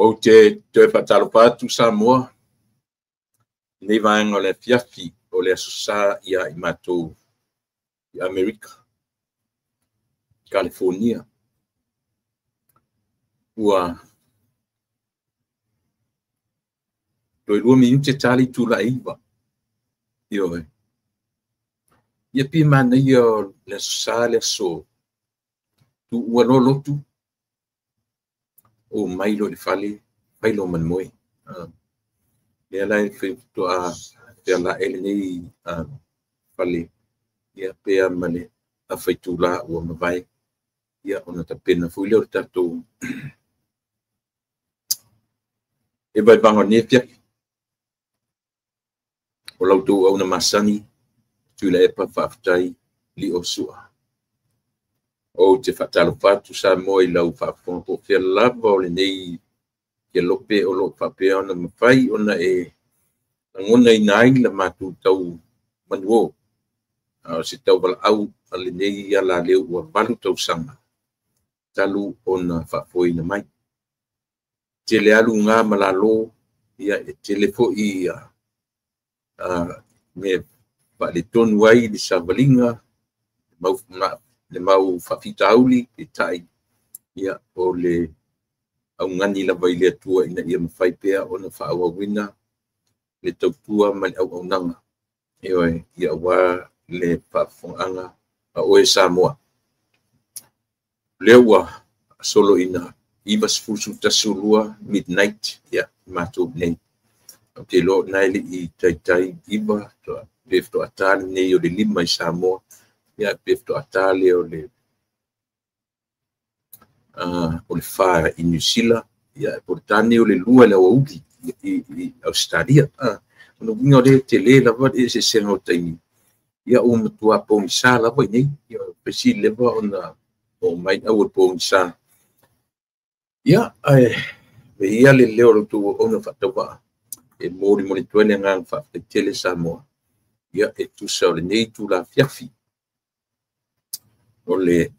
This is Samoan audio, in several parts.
Ou te toe faatalofa atu Samoa i lenei vaega o le afiafi o le Aso Sa ia i matou i Amerika, Kalifonia. Ua toe 2 minute ta le itula e 9. Ioe. Ia pei e manaia o le Aso Sa le aso tuua loa lotu, o mai loa i le fale, fai loa ma le moe. Lea la e faatoa fealae lenei fale, ia pe a ma le afa itula ua mavae, ia ona tapena foi lea o le tatou vaevaega o lenei afiafi. O la outou auauna masani, Tuilaepa faafetai Lio Sua. Ou te faatalofa atu Samoa i lau faafofoga po o fea lava o lenei kelope o lo o faapea ona mafai ona e lagonaina ai la matou tau manuo. A o se tauvalaau a lenei alaleo ua 8 tausaga talu ona faafoeina mai. Tele lava luga ma lalo, ia e tele foi mea faaletonu ai le savaliga, le mau faafitauli, peitai ia o le augani lava i le Atua ina ia mafai pea ona faaauauina le tautua ma le auaunaga, ioe, ia aua le faafofogaaga a oe Samoa. O lea ua solo ina 9:12 midnight ia matou nei. Ou te iloa o lena e le i taitai 9 pe faatoa ta lenei o le 5 i Samoa, ia pe faatoa ta lea o le 4 i Niu Sila, ia po o le ta lenei o le 2 i le aoauli i Ausetalia. O le uiga o lea e tele lava le eseesega o taimi, ia ua matua pogisa lava i inei. Ia fesili leva ona oo mai au o le pogisa. Ia, ae avea ia le leo o la outou auauna faatauvaa e molimoli atu ai le agaga faafetai tele Samoa, ia e tusa o lenei itula afiafi. O le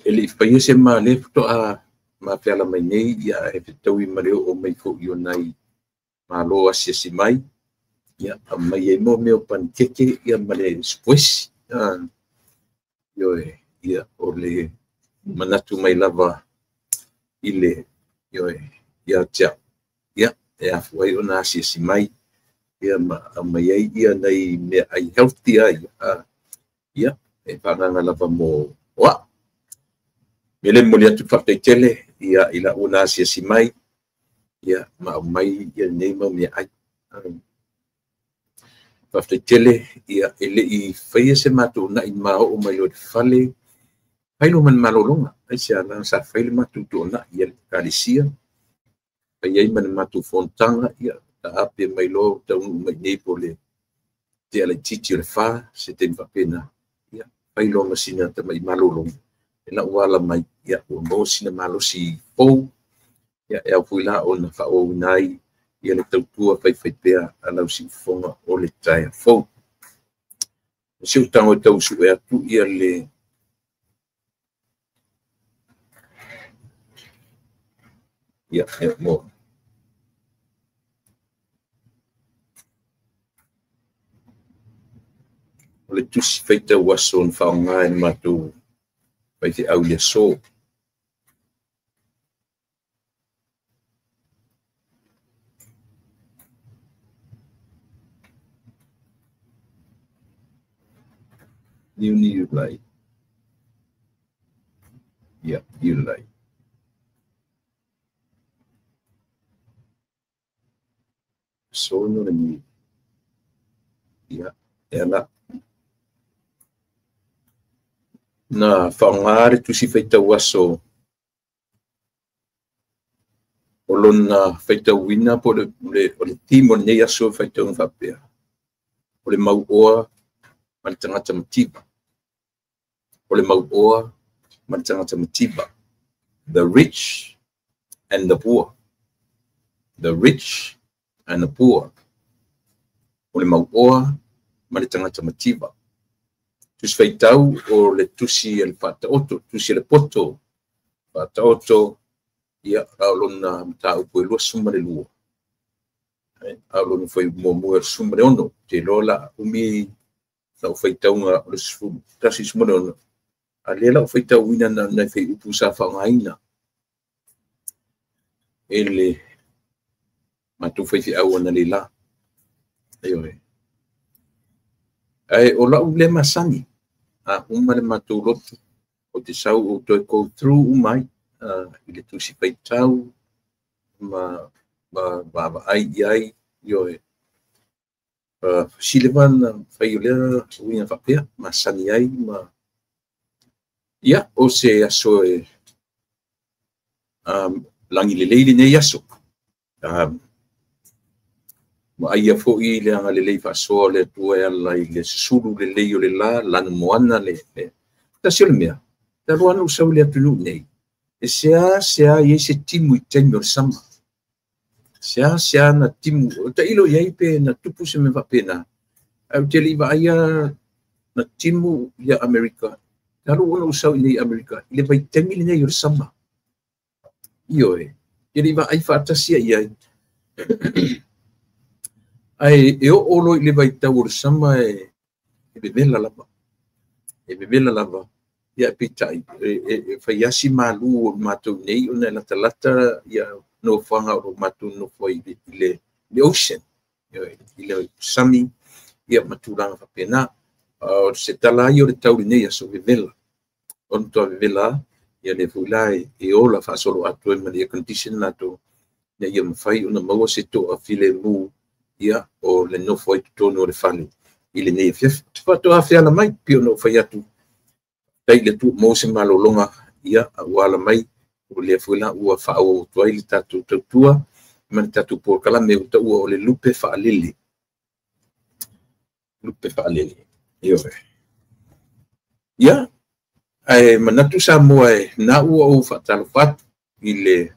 e le i faia se ma lea faatoa mafeala mai nei, ia e fetaui ma le oo mai foi o nai malo asiasi mai, ia aumai ai mo mea o panikeke ia ma le sikuesi. Ioe, ia o le manatu mai lava i le ioe ia te au, ia e afua ai ona asiasi mai, ia ma aumai ai ia nai meaai healthy ai, ia e faaagaaga lava mo au. Me le momoli atu le faafetai tele ia i lau na asiasi mai, ia ma aumai ia nei mau meaai. Faafetai tele, ia e le i faia se matou na'i ma oo mai loa i le fale, fai loa ma le malologa. Aisea? Leaga sa fai le matou toonai i le ekalesia, fai ai ma le matou fonotaga, ia taape mai loa taunuu mai nei po o le tea laitiiti o le 4, se taimi faapena, ia fai loa ma sina tamai malologa, e lau ala mai, ia ua maua sina malosi fou, ia e ao foi la ona faaauauina ai ia le tautua faifaipea a lau siufofoga o le taeao fou. O si ou tago e tau sue atu ia le ia mo o le tusi faitau aso na faaaoga e le matou faifeau i le aso. Iuni, Iulai. Ia, Iulai. Sono lenei. Ia, e ala. Na faaaoga le tusi faitau aso o lona faitauina po o le theme o lenei aso e faitauina faapea. O le mauoa ma le tagata mativa. O le mauoa ma le tagata mativa. The rich and the poor. The rich and the poor. O le mauoa ma le tagata mativa. Tusi faitau o le tusi a le Faataoto, tusi a le poto. Faataoto, ia, a o lona mataupu e 22. A o lona foi muamua e 16. Te iloa la umi lau faitauga o le 11 a lea lau faitauina na nai faiupu sa faaaogaina e le matou faifeau analeila. Ioe. Ae o lau lea masani, a uma le matou lotu, o te sau ou toe go through uma ai i le tusi faitau ma vaavaai i ai. Ioe. Sileva na fai o lea uiga faapea, masani ai ma... Ia, o se aso e lagi lelei lenei aso. Vaaia foi le agalelei faasoa o le Atua e ala i le susulu lelei o le la, lanumoana le... Tasi o le mea, talu lava ona ou sau i le atunuu nei, e sea sea i ai se timu i taimi o le sama. Sea sea na timu, o tailo i ai pe na tupu se mea faapena. Ae ou te le i vaaia na timu ia Amerika. Talu ona ou sau i nei Amerika, i le vaitaimi lenei o le sama. Ioe, te le i vaai faatasi ai ai. Ae e oo loa i le vaitau o le sama e vevela lava. E vevela lava. Ia peitai, e fai asi malu o matou nei ona e latalata ia nofoaga o lo matou nofo ai i le ocean, i le sami, ia ma tulaga faapena. O se tala ai o le tau lenei aso vevela. O le matua vevela, ia lea foi la e ola faasolo atu ai ma le air condition latou, ina ia mafai ona maua se toafilemu, ia, o le nofo ai totonu o le fale i lenei afiafi. Faatoa feala mai, pei ona ou fai atu, faafetai i le Atua mo se malologa, ia, ua ala mai, o lea foi la ua faaauau atu ai le tatou tautua ma le tatou polokalame ua taua o le lupe faalele. Lupe faalele. Ioe. Ia, ae manatu Samoa e na ua ou faatalofa atu i le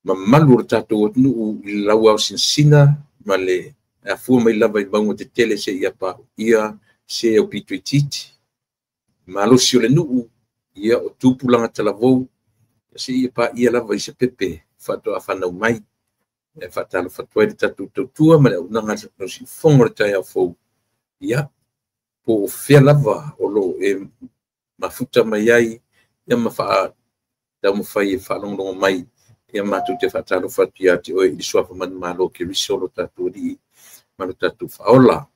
mamalu o le tatou atunuu i le lauao sinasina ma le afua mai lava i mauga tetele seia paia se au pito itiiti. Malosi o le nuu, ia o tupulaga talavou, seia paia lava i se pepe faatoa fanau mai. E faatalofa atu ai le tatou tautua ma le auaunaga o siufofoga o le taeao fou. Ia, po o fea lava o lo o e mafuta mai ai, ia ma taumafai e faalogologo mai, ia matou te faatalofa atu ia te oe i le suafa manumalo o Keriso lo tatou Alii ma lo tatou Faaola.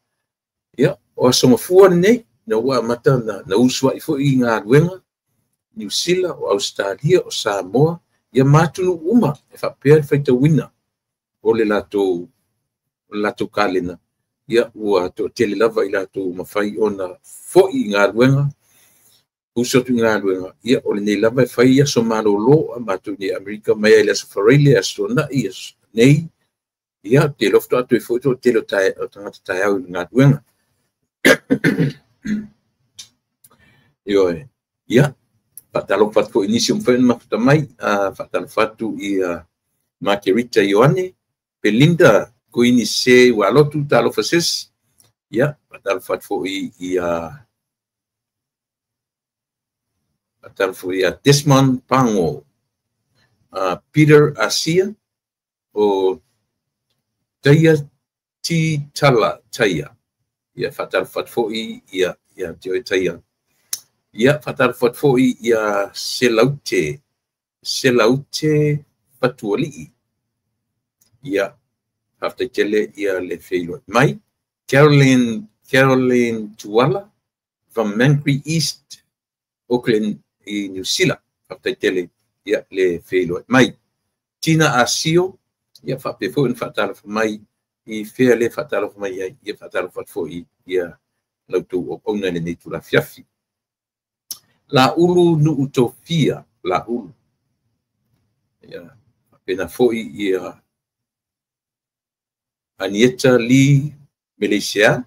Ia, o aso mafua lenei, na ua amata na usuai foi i galuega, Niu Sila, o Ausetalia, o Samoa, ia ma atunuu uma e faapea le faitauina o le latou kalena, ia ua toatele lava i latou mafai ona foi i galuega, uso atu i galuega, ia o lenei lava e fai aso malolo a matou nei Amerika mai ai le aso Faraile, aso Toonai, aso nei, ia te iloa faatoa toe foi toatele o tagata taeao i le galuega. Ioe, ia, faatalofa atu foi i nisi o mafai ona mafuta mai, faatalofa atu i Margarita Ioane, Belinda Kuini Se Ualotu, talofa sis. Ia, faatalofa atu foi i faatalofa foi ia Desmond Pango, Peter Asia, o Taia T. Tala Taia. Ia, faatalofa atu foi ia te oe Taia. Ia, faatalofa atu foi ia Selaute Fatualii. Ia, faafetai tele ia le feiloai mai. Caroline Caroline Tuala from Mangere East, Auckland i New Zealand. Faafetai tele ia le feiloai mai. Tina Asio, ia faapea foi ona faatalofa mai i fea le faatalofa mai ai, ia faatalofa atu foi ia la outou auauna i lenei itula afiafi. Laulu Nuu Tofia, Laulu. Ia faapena foi ia Anieta Lee Malaysia,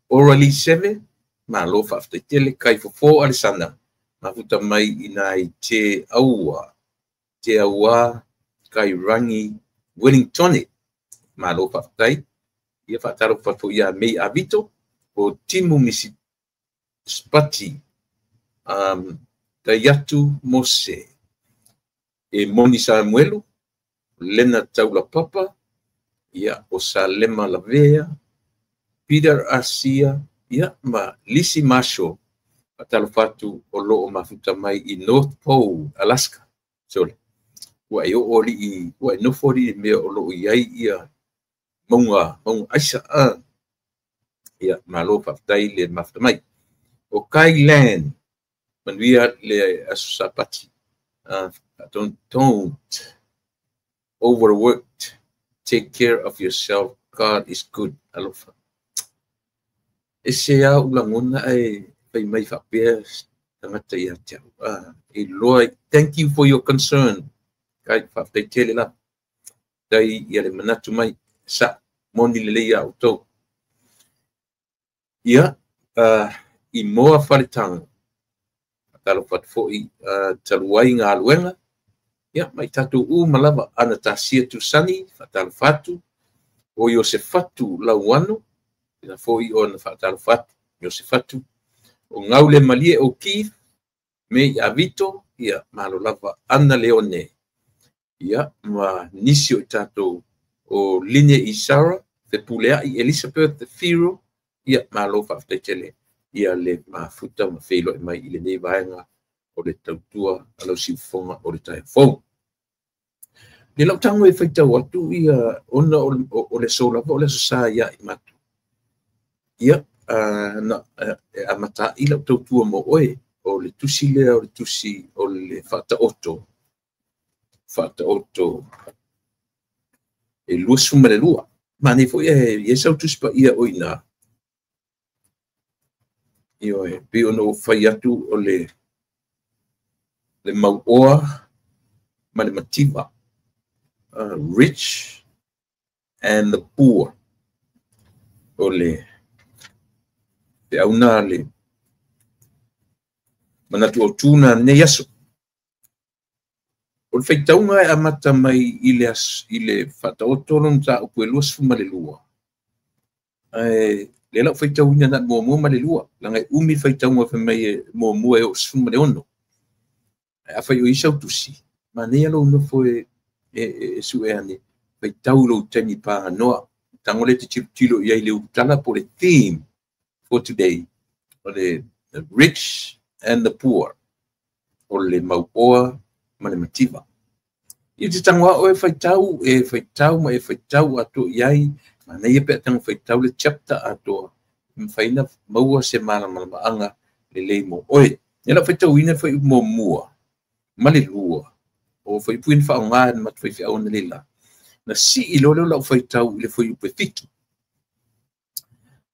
Ora Lee Seve, malo faafetai tele, Kaifofo Alesana, mafuta mai i nai Te Aua, Te Aua Kairangi Wellingtone, malo faafetai. Ia faatalofa atu foi ia Mei Avito, o Timu Misi Spati, Taiatu Mose, e Moni Samuelu, Lena Taulapapa, ia o Salema Lavea, Peter Asia, ia ma Lisi Marshall, faatalofa atu o loo mafuta mai i North Pole, Alaska. Sole, ua e oo alii, ua e nofo alii i mea o loo i ai ia mauga, mauga aisa. Ia, malo faafetai le mafuta mai. O Kai Lan, manuia le aso Sapati. Don't overworked. Take care of yourself. God is good. Alofa. E se au lagona e fai mai faapea tagata ia te au. E loa, thank you for your concern. Kai, faafetai tele la. Tai ia le manatu mai. Sa, moni lelei ia outou. Ia, i moa faletaga. Faatalofa atu foi talu ai galuega. Ia, mai tatou uma lava Anastasia Tusani, faatalofa atu. O Iosefatu Lauano, ina foi ona faatalofa atu. Iosefatu. O Gaule Malie o Keith, me i Avito, ia, malo lava Ana Leone. Ia, ma nisi o i tatou o Line Isara, Fepuleai Elizabeth Firo, ia, malo faafetai tele ia le mafuta ma feiloai mai i lenei vaega o le tautua a lau siufofoga o le taeao fou. Le lau tago e faitau atu ia ona o le aso lava o le Aso Sa ia i matou. Ia, na e amata'i lau tautua mo oe o le tusi lea o le tusi o le Faataoto, Faataoto e 22. Manaia foi e i ai sau tusi paia o i ina. Ioe, pei ona ou fai atu o le mauoa ma le mativa, rich and the poor. O le feauna le manatu autu na lenei aso. O le faitauga e amata mai i le Faataoto lona mataupu e 22. Ae lea lau faitauina na muamua ma le lua. Leaga e umi faitauga fai mai e muamua e oo 16. Ae afai o i sau tusi, manaia lou nofo e sue ane, faitau lou taimi paganoa. Tago lea te tilotilo i ai le ulutala po le theme for today, o le rich and the poor, o le mauoa ma le mativa. Ia te tago ao e faitau ma e faitau atoa i ai, manaia pe a tago faitau le chapter atoa, mafai na maua se malamalamaaga lelei mo oe. Ia lau faitauina le fuaiupu muamua ma le lua, o fuaiupu ia na faaaoga e le matou faifeau analeila. Na sii loa lea o lau faitau i le fuaiupu e 7.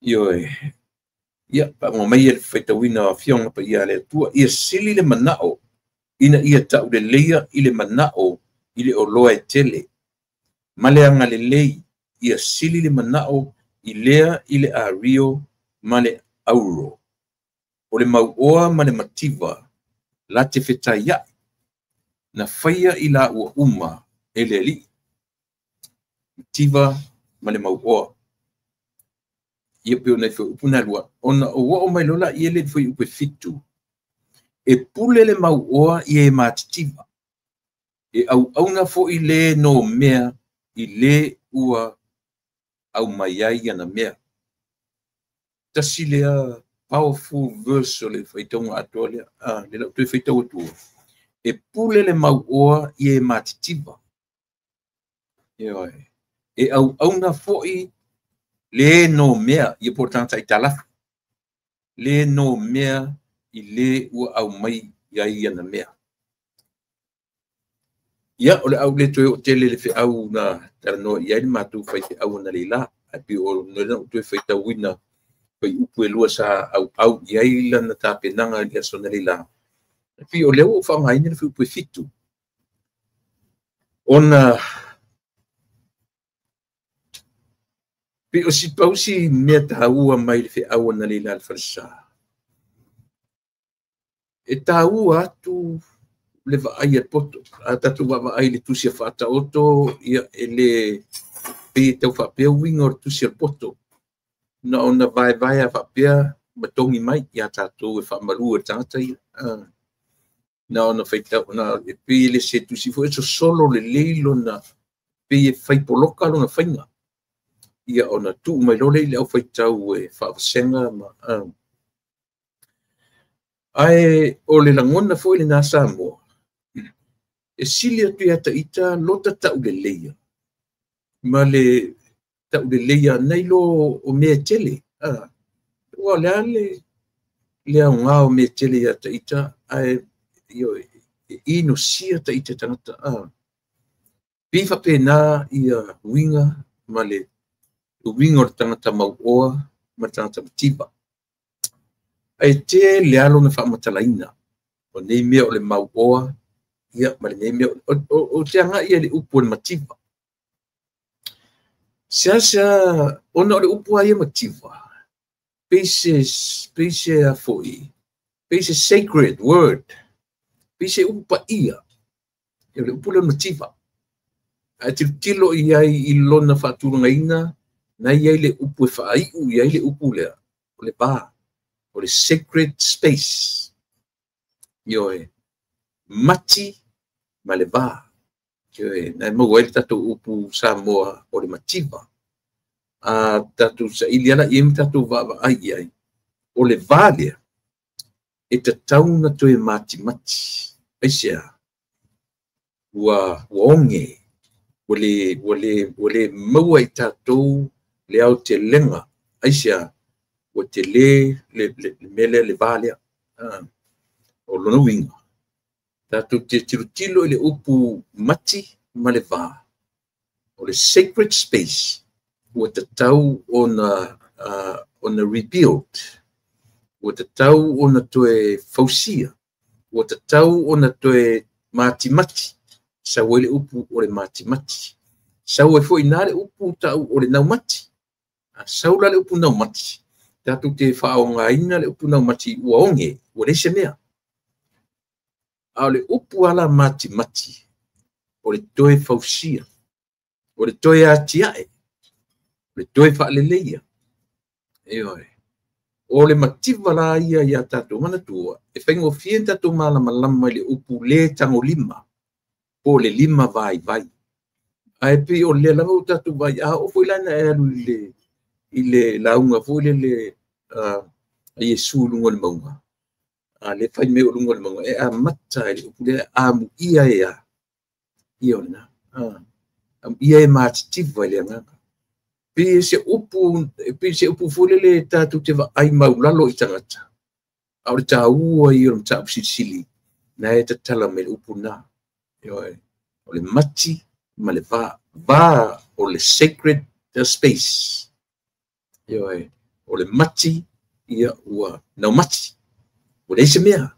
Ioe, ia, faamoa mai le faitauina o Afioga Paia a le Atua, ia sili le manao ina ia tauleleia i le manao i le oloa e tele. Ma le agalelei, ia sili le manao i lea i le ario ma le auro. O le mauoa ma le mativa, la te fetaia'i, na faia i la ua uma e le alii. Mativa ma le mauoa. Ia pei ona i fuaiupu na lua, ona o oo mai loa laia le fuaiupu e 7. E pule le mauoa i e matitiva. E auauna foi le no mea i le ua au mai ai ana mea. Tasi lea powerful verse o le faitauga atoa lea, le lau toe faitau atua. E pule le mauoa i e matitiva. Ioe. E auauna foi le no mea, ia po o le tagata aitalafu. le nomea i le ua aumai i ai ana mea. Ia, o le au le toe o tele le feau na talanoa i ai le matou faifeau analeila. Ae pei o le na ou toe faitauina fuaiupu e 2 sa auau i ai lana tapenaga i le aso analeila. E pei o lea ua ou faaaogaina le fuaiupu e 7. Ona pei o si pausi mea taua mai le feau analeila i le falesa. E taua atu le vaai a poto, a tatou vaavaai i le tusi a Faataoto, ia e le pei e tau faapea uiga o le tusi a le poto. Na ona vaevae a faapea ma togi mai ia tatou e faamalu e le tagata ia. Na ona faitau, na e pei le se tusi foi e sosolo lelei lona, pei e fai poloka lona faiga. Ia ona tuu mai loa lea i le aufaitau e faavasega ma... Ae o le lagona foi lena Samoa, e sili atu ia ita lota tauleleia, ma le tauleleia nei lo o mea tele. Ua le a le aoga o mea tele ia ita, ae e inosia ita tagata. Pei faapena ia uiga ma le uiga o le tagata mauoa ma le tagata mativa. Ae tele lava lona faamatalaina o nei mea o le mauoa, ia ma lenei mea o te agai i le upu o le mativa. Seasea ona o le upu a ia mativa, pei se a foi, pei se sacred word, pei se upu paia, o le upu lea mativa. Ae tilotilo i ai i lona faatulagaina, na i ai le upu e faaiu i ai le upu lea, o le va, o le sacred space. Ioe, mati ma le va. Ioe, na e maua ai le tatou upu Samoa o le mativa. A tatou saili ala i ai ma tatou vaavaai i ai, o le va lea, e tatau na toe matimati. Aisea, ua oge, ua le maua i tatou le aotelega. Aisea, ua tele le mea lea, le va lea. O lona uiga, tatou te tilotilo i le upu mati ma le va, o le sacred space, ua tatau ona rebuild, ua tatau ona toe fausia, ua tatau ona toe matimati. Sau ai le upu o le matimati. Sau ai foi nā le upu tau o le naumati. Sau la le upu naumati, tatou te faaaogaina le upu naumati ua oge, ua leai se mea. A o le upu ala matimati, o le toe fausia, o le toe atiae, o le toe faaleleia. Ioe. O le mativa la ia ia tatou manatua, e faigofie na tatou malamalama i le upu le tagolima, po o le lima vaivai. Ae pei o lea lava ua tatou vai, a oo foi la na e alu i le lauga foi lele a Iesu i luga o le mauga. A le fai mea o luga o le mauga, e amata i le upu lea, amuia e a. Ia o lena. Amuia e matitiva i le agaga. Pei se upu foi lele tatou te vaai maulalo i tagata. A o le taua ia o le mataupu silisili, na e tatala mai le upu na. O le mati ma le va. Va o le sacred space. Ioe, o le mati, ia ua naumati. Ua leai se mea,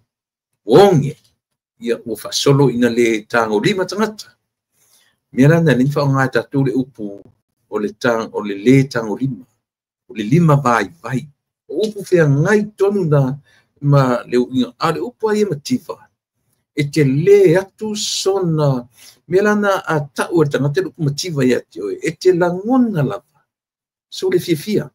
ua oge, ia ua faasolo ina le tagolima tagata. Mea la na le faaaoga e tatou le upu o le le tagolima, o le lima vaivai. O upu feagai tonu na ma le uiga. A o le upu a ia mativa, e te le atu sona mea la na a tau e le tagata le upu mativa ia te oe, e te lagona lava so le fiafia.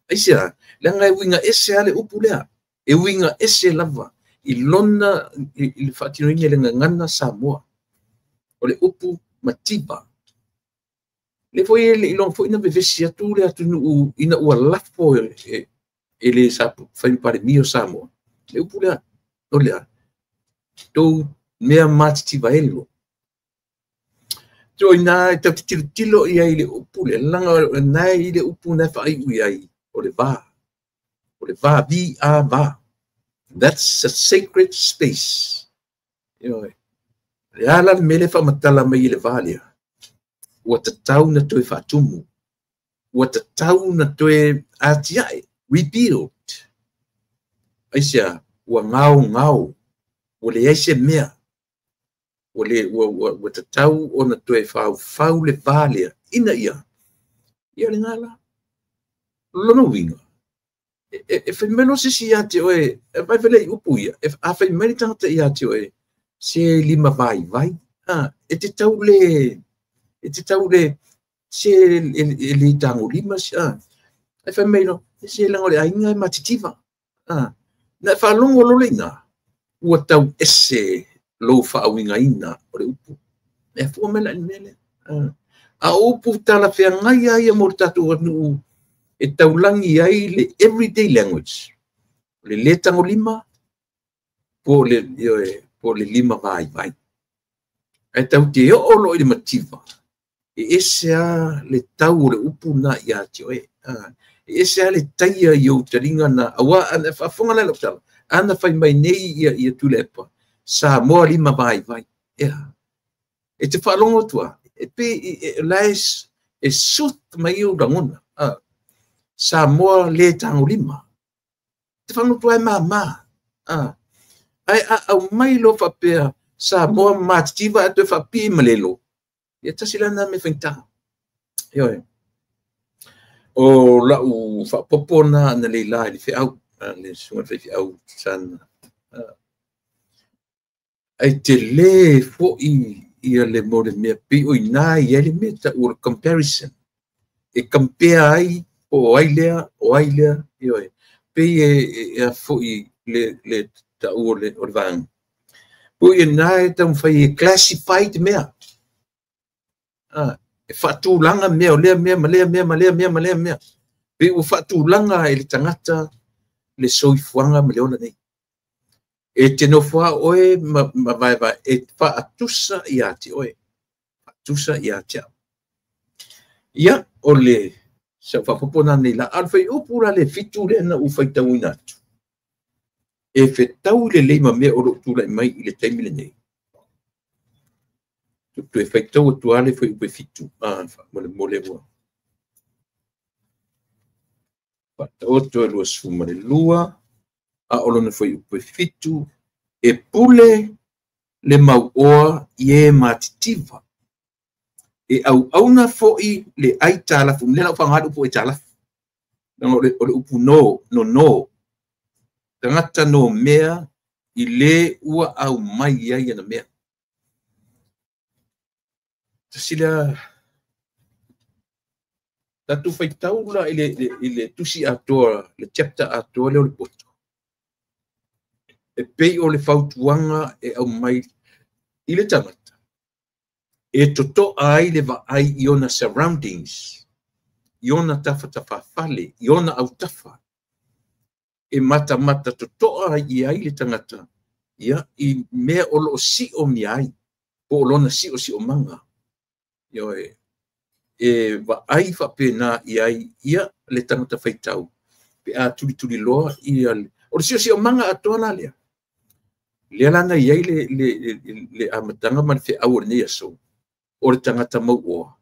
Aisea, leaga e uiga ese a le upu lea, e uiga ese lava i lona i le faatinoina i le gagana Samoa. O le upu mativa. Le foi e le iloga foi na vevesi atu le atunuu ina ua lafo e le fai Palemia o Samoa. Le upu lea, o lea, tou mea matitiva elo. So ina e tau te tilotilo i ai le upu lea, leaga na i le upu na faaiu i ai o le va. O le va, V-A, va. That's a sacred space. Ioe. Le a la le mea lea e faamatala mai e le va lea? Ua tatau na toe faatumu. Ua tatau na toe atiae, rebuild. Aisea? Ua gaogao, ua leai se mea. Ua, le, ua, ua, ua tatau ona toe faufau le va lea, ina ia, ia lena la. Lona uiga, e fai mai loa se isi ia te oe, e vaai fai i upu ia, e, a fai mai le tagata ia te oe, se lima vaivai, a, e te tau le, e te tau le, se e le tagolima, a, e fai mai loa, se leaga o le aiga e matitiva, a, na e faalogo loa le iina, ua tau ese lou faauigaina o le upu. E afua mai la i le mea lea. A o upu talafeagai lava ia mo le tatou atunuu e taulagi ai le everyday language. O le le tagolima po o le, ioe, po o le lima vaivai. Ae tatou te oo loa i le mativa, e ese lava le tau o le upu lena ia te oe. E ese lava le taia i ou taliga na, aua a faafofoga la i lau tala, ana fai mai nei ia Tuilaepa, Samoa lima vaivai. Ea. E te faalogo atu lava, e pei o la e soothe mai ou lagona. Samoa le tagolima. Te faalogo atu lava e mama. Ae a aumai loa faapea Samoa matitiva ae toe faapipii ma lelo, ia tasi la lena mea faigata. Ioe. O lau faaopoopo lena analeila i le feau, le susuga i le faifeau sana. Ae tele foi ia le mo le mea pei o i ina e i ai le mea e tau o le comparison. E compare ai po o ai lea, o ai lea, ioe. Pei e a foi le tau o le vaega. Pei o i ina e taumafai e classify te mea. E faatulaga mea o lea mea ma lea mea ma lea mea ma lea mea. Pei ua faatulaga e le tagata le soifuaga ma le ola nei. E te nofo lava oe ma vaevae e faatusa ia te oe, faatusa ia te au. Ia, o le sau faaopoopo lena nei la. A o le fuaiupu la le 7 lea na ou faitauina atu, e fetaui lelei ma mea o lo o tulai mai i le taimi lenei. Toe faitau atu lava le fuaiupu e 7, faamolemole ua faataoto e 22, a o lona fuaiupu e 7, e pule le mauoa i e matitiva, e auauna foi le aitalafu. Lea la ua faaaoga le upu aitalafu, leaga o le upu no, no, tagata no mea i le ua aumai ai ana mea. Tasi lea tatou faitau la i le tusi atoa, le chapter atoa lea o le poto, e pei o le fautuaga e aumai i le tagata e totoa ai le vaai i ona surroundings, i ona tafatafafale, i ona autafa, e matamata totoa i ai le tagata ia, i mea o lo o siomia ai, po o lona siosiomaga. Ioe, e vaai faapena i ai ia le tagata faitau, pe a tulituliloa ia o le siosiomaga atoa la lea. Lea la na i ai le amataga ma le feau o lenei aso, o le tagata mauoa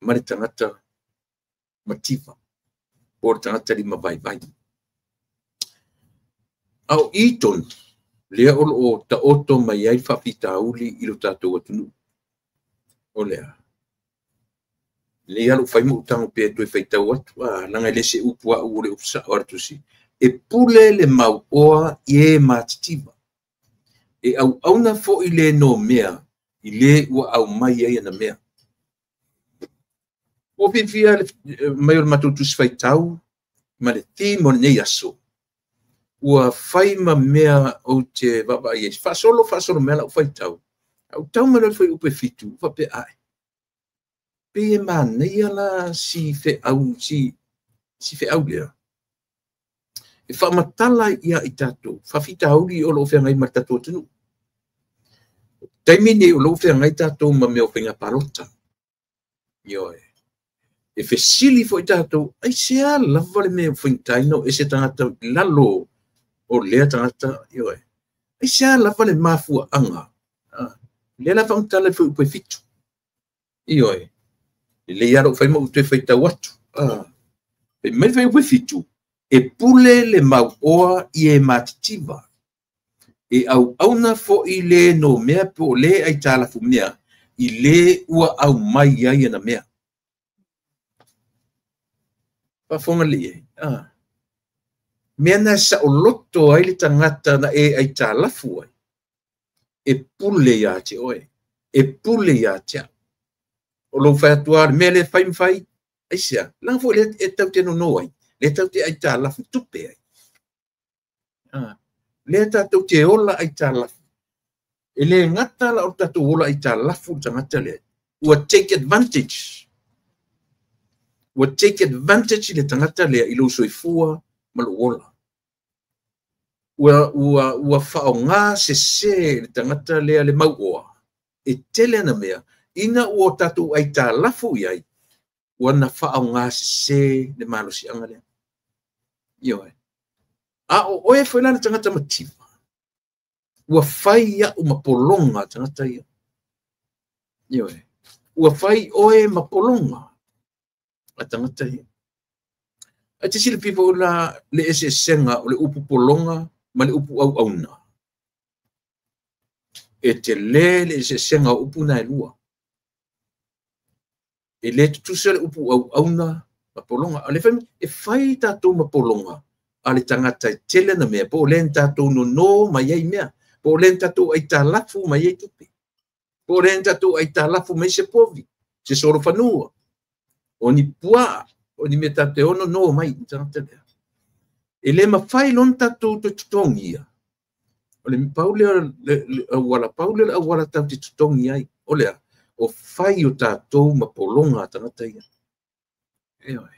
ma le tagata mativa, po o le tagata lima vaivai. A o i tonu, lea o lo o taoto mai ai le faafitauli i lo tatou atunuu. O lea, lenei lava lou fai ma ou tago pea toe faitau atu, leaga e le se upu au o le upu sao a le tusi. E pule le mauoa i e matitiva, e auauna foi le nomea i le ua aumai ai ana mea. Ua fiafia le mai o le matou tusi faitau ma le theme o lenei aso, ua fai ma mea ou te vaavaai ai. Faasolo faasolo mai lau faitau, au tau mai loa le fuaiupu e 7, faapea ae, pei e manaia la si feau, si feau lea e faamatala ia i tatou faafitauli o lo o feagai ma le tatou atunuu. Taimi nei o lo o feagai tatou ma mea o faiga palota. Ioe. E fesili foi tatou, aisea lava le mea ua faigata ai ona o ese tagata i lalo o lea tagata, ioe. Aisea lava le mafuaaga. Lea la faamatala i le fuaiupu e 7. Ioe. Lelei lava lou fai ma ou toe faitau atu. Fai mai le fuaiupu e 7, e pule le mauoa i e matitiva, e auauna foi le nomea po o le aitalafumea i le ua aumai ai ana mea. Faafofoga lelei ai. Mea na saoloto ai le tagata na e aitalafu ai, e pule ia te oe, e pule ia te au. O lou fai atu lava, le mea lea fai ma fai, aisea, leaga foi lea e tau te nono ai, lea tau te aitalafu tupe ai. Lea tatou te ola aitalafu. E le gata la o tatou ola aitalafu le tagata lea, ua take advantage. Ua take advantage le tagata lea i lou soifua ma lou ola. Ua faaaoga sese le tagata lea le mauoa, e tele ana mea, ina ua tatou aitalafu i ai, ua na faaaoga sese le malosiaga lea. Ioe. A o oe foi la le tagata mativa, ua fai au ma pologa tagata ia. Ioe. Ua fai oe ma pologa a tagata ia. Ae te silafia foi la le eseesega o le upu pologa ma le upu auauna. E tele le eseesega o upu na e lua. E le tutusa le upu auauna ma pologa. O le fai, e fai tatou ma pologa a le tagata e tele na mea, po o le tatou nono mai ai mea, po o le tatou aitalafu mai ai tupe, po o le tatou aitalafu mai se povi, se solofanua, o ni puaa, o ni mea tatou te ono no mai i tagata lea. E le mafai lona tatou toe totogia. O le pau lea le auala, pau lea le auala tatou te totogi ai, o lea, o fai o tatou ma pologa a tagata ia. Ioe.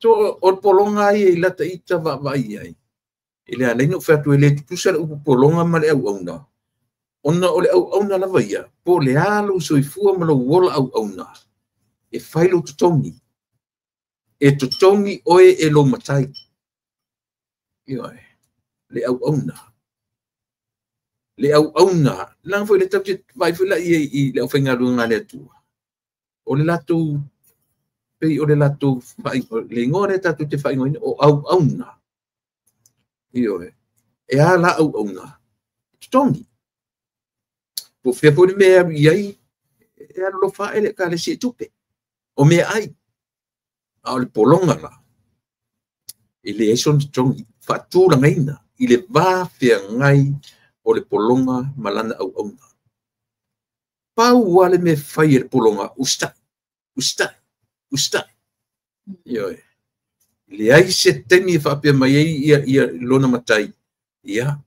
So, o le pologa ai i lata ita vaavaai ai, e le alai na ou fai atu e le tutusa le upu pologa ma le auauna, ona o le auauna lava ia, po o le a lou soifua ma lou ola auauna, e fai lou totogi. E totogi oe e lou matai. Ioe. Le auauna. Le auauna. Leaga foi le tatou te vaai foi la i le aufaigaluega a le Atua. O le latou, pei o le latou le igoa lea tatou te faaigoaina, o auauna. Ioe. E a la auauna? Totogi. Po o fea foi le mea e alu i ai, e alolofa ae le ekalesia i tupe. O mea ai. A o le pologa la, e leai sona totogi, faatulagaina i le va feagai o le pologa ma lana auauna. Pau lava le mea fai e le pologa, usitai, usitai, usitai. Ioe. Leai se taimi e faapea mai ai ia lona matai, ia,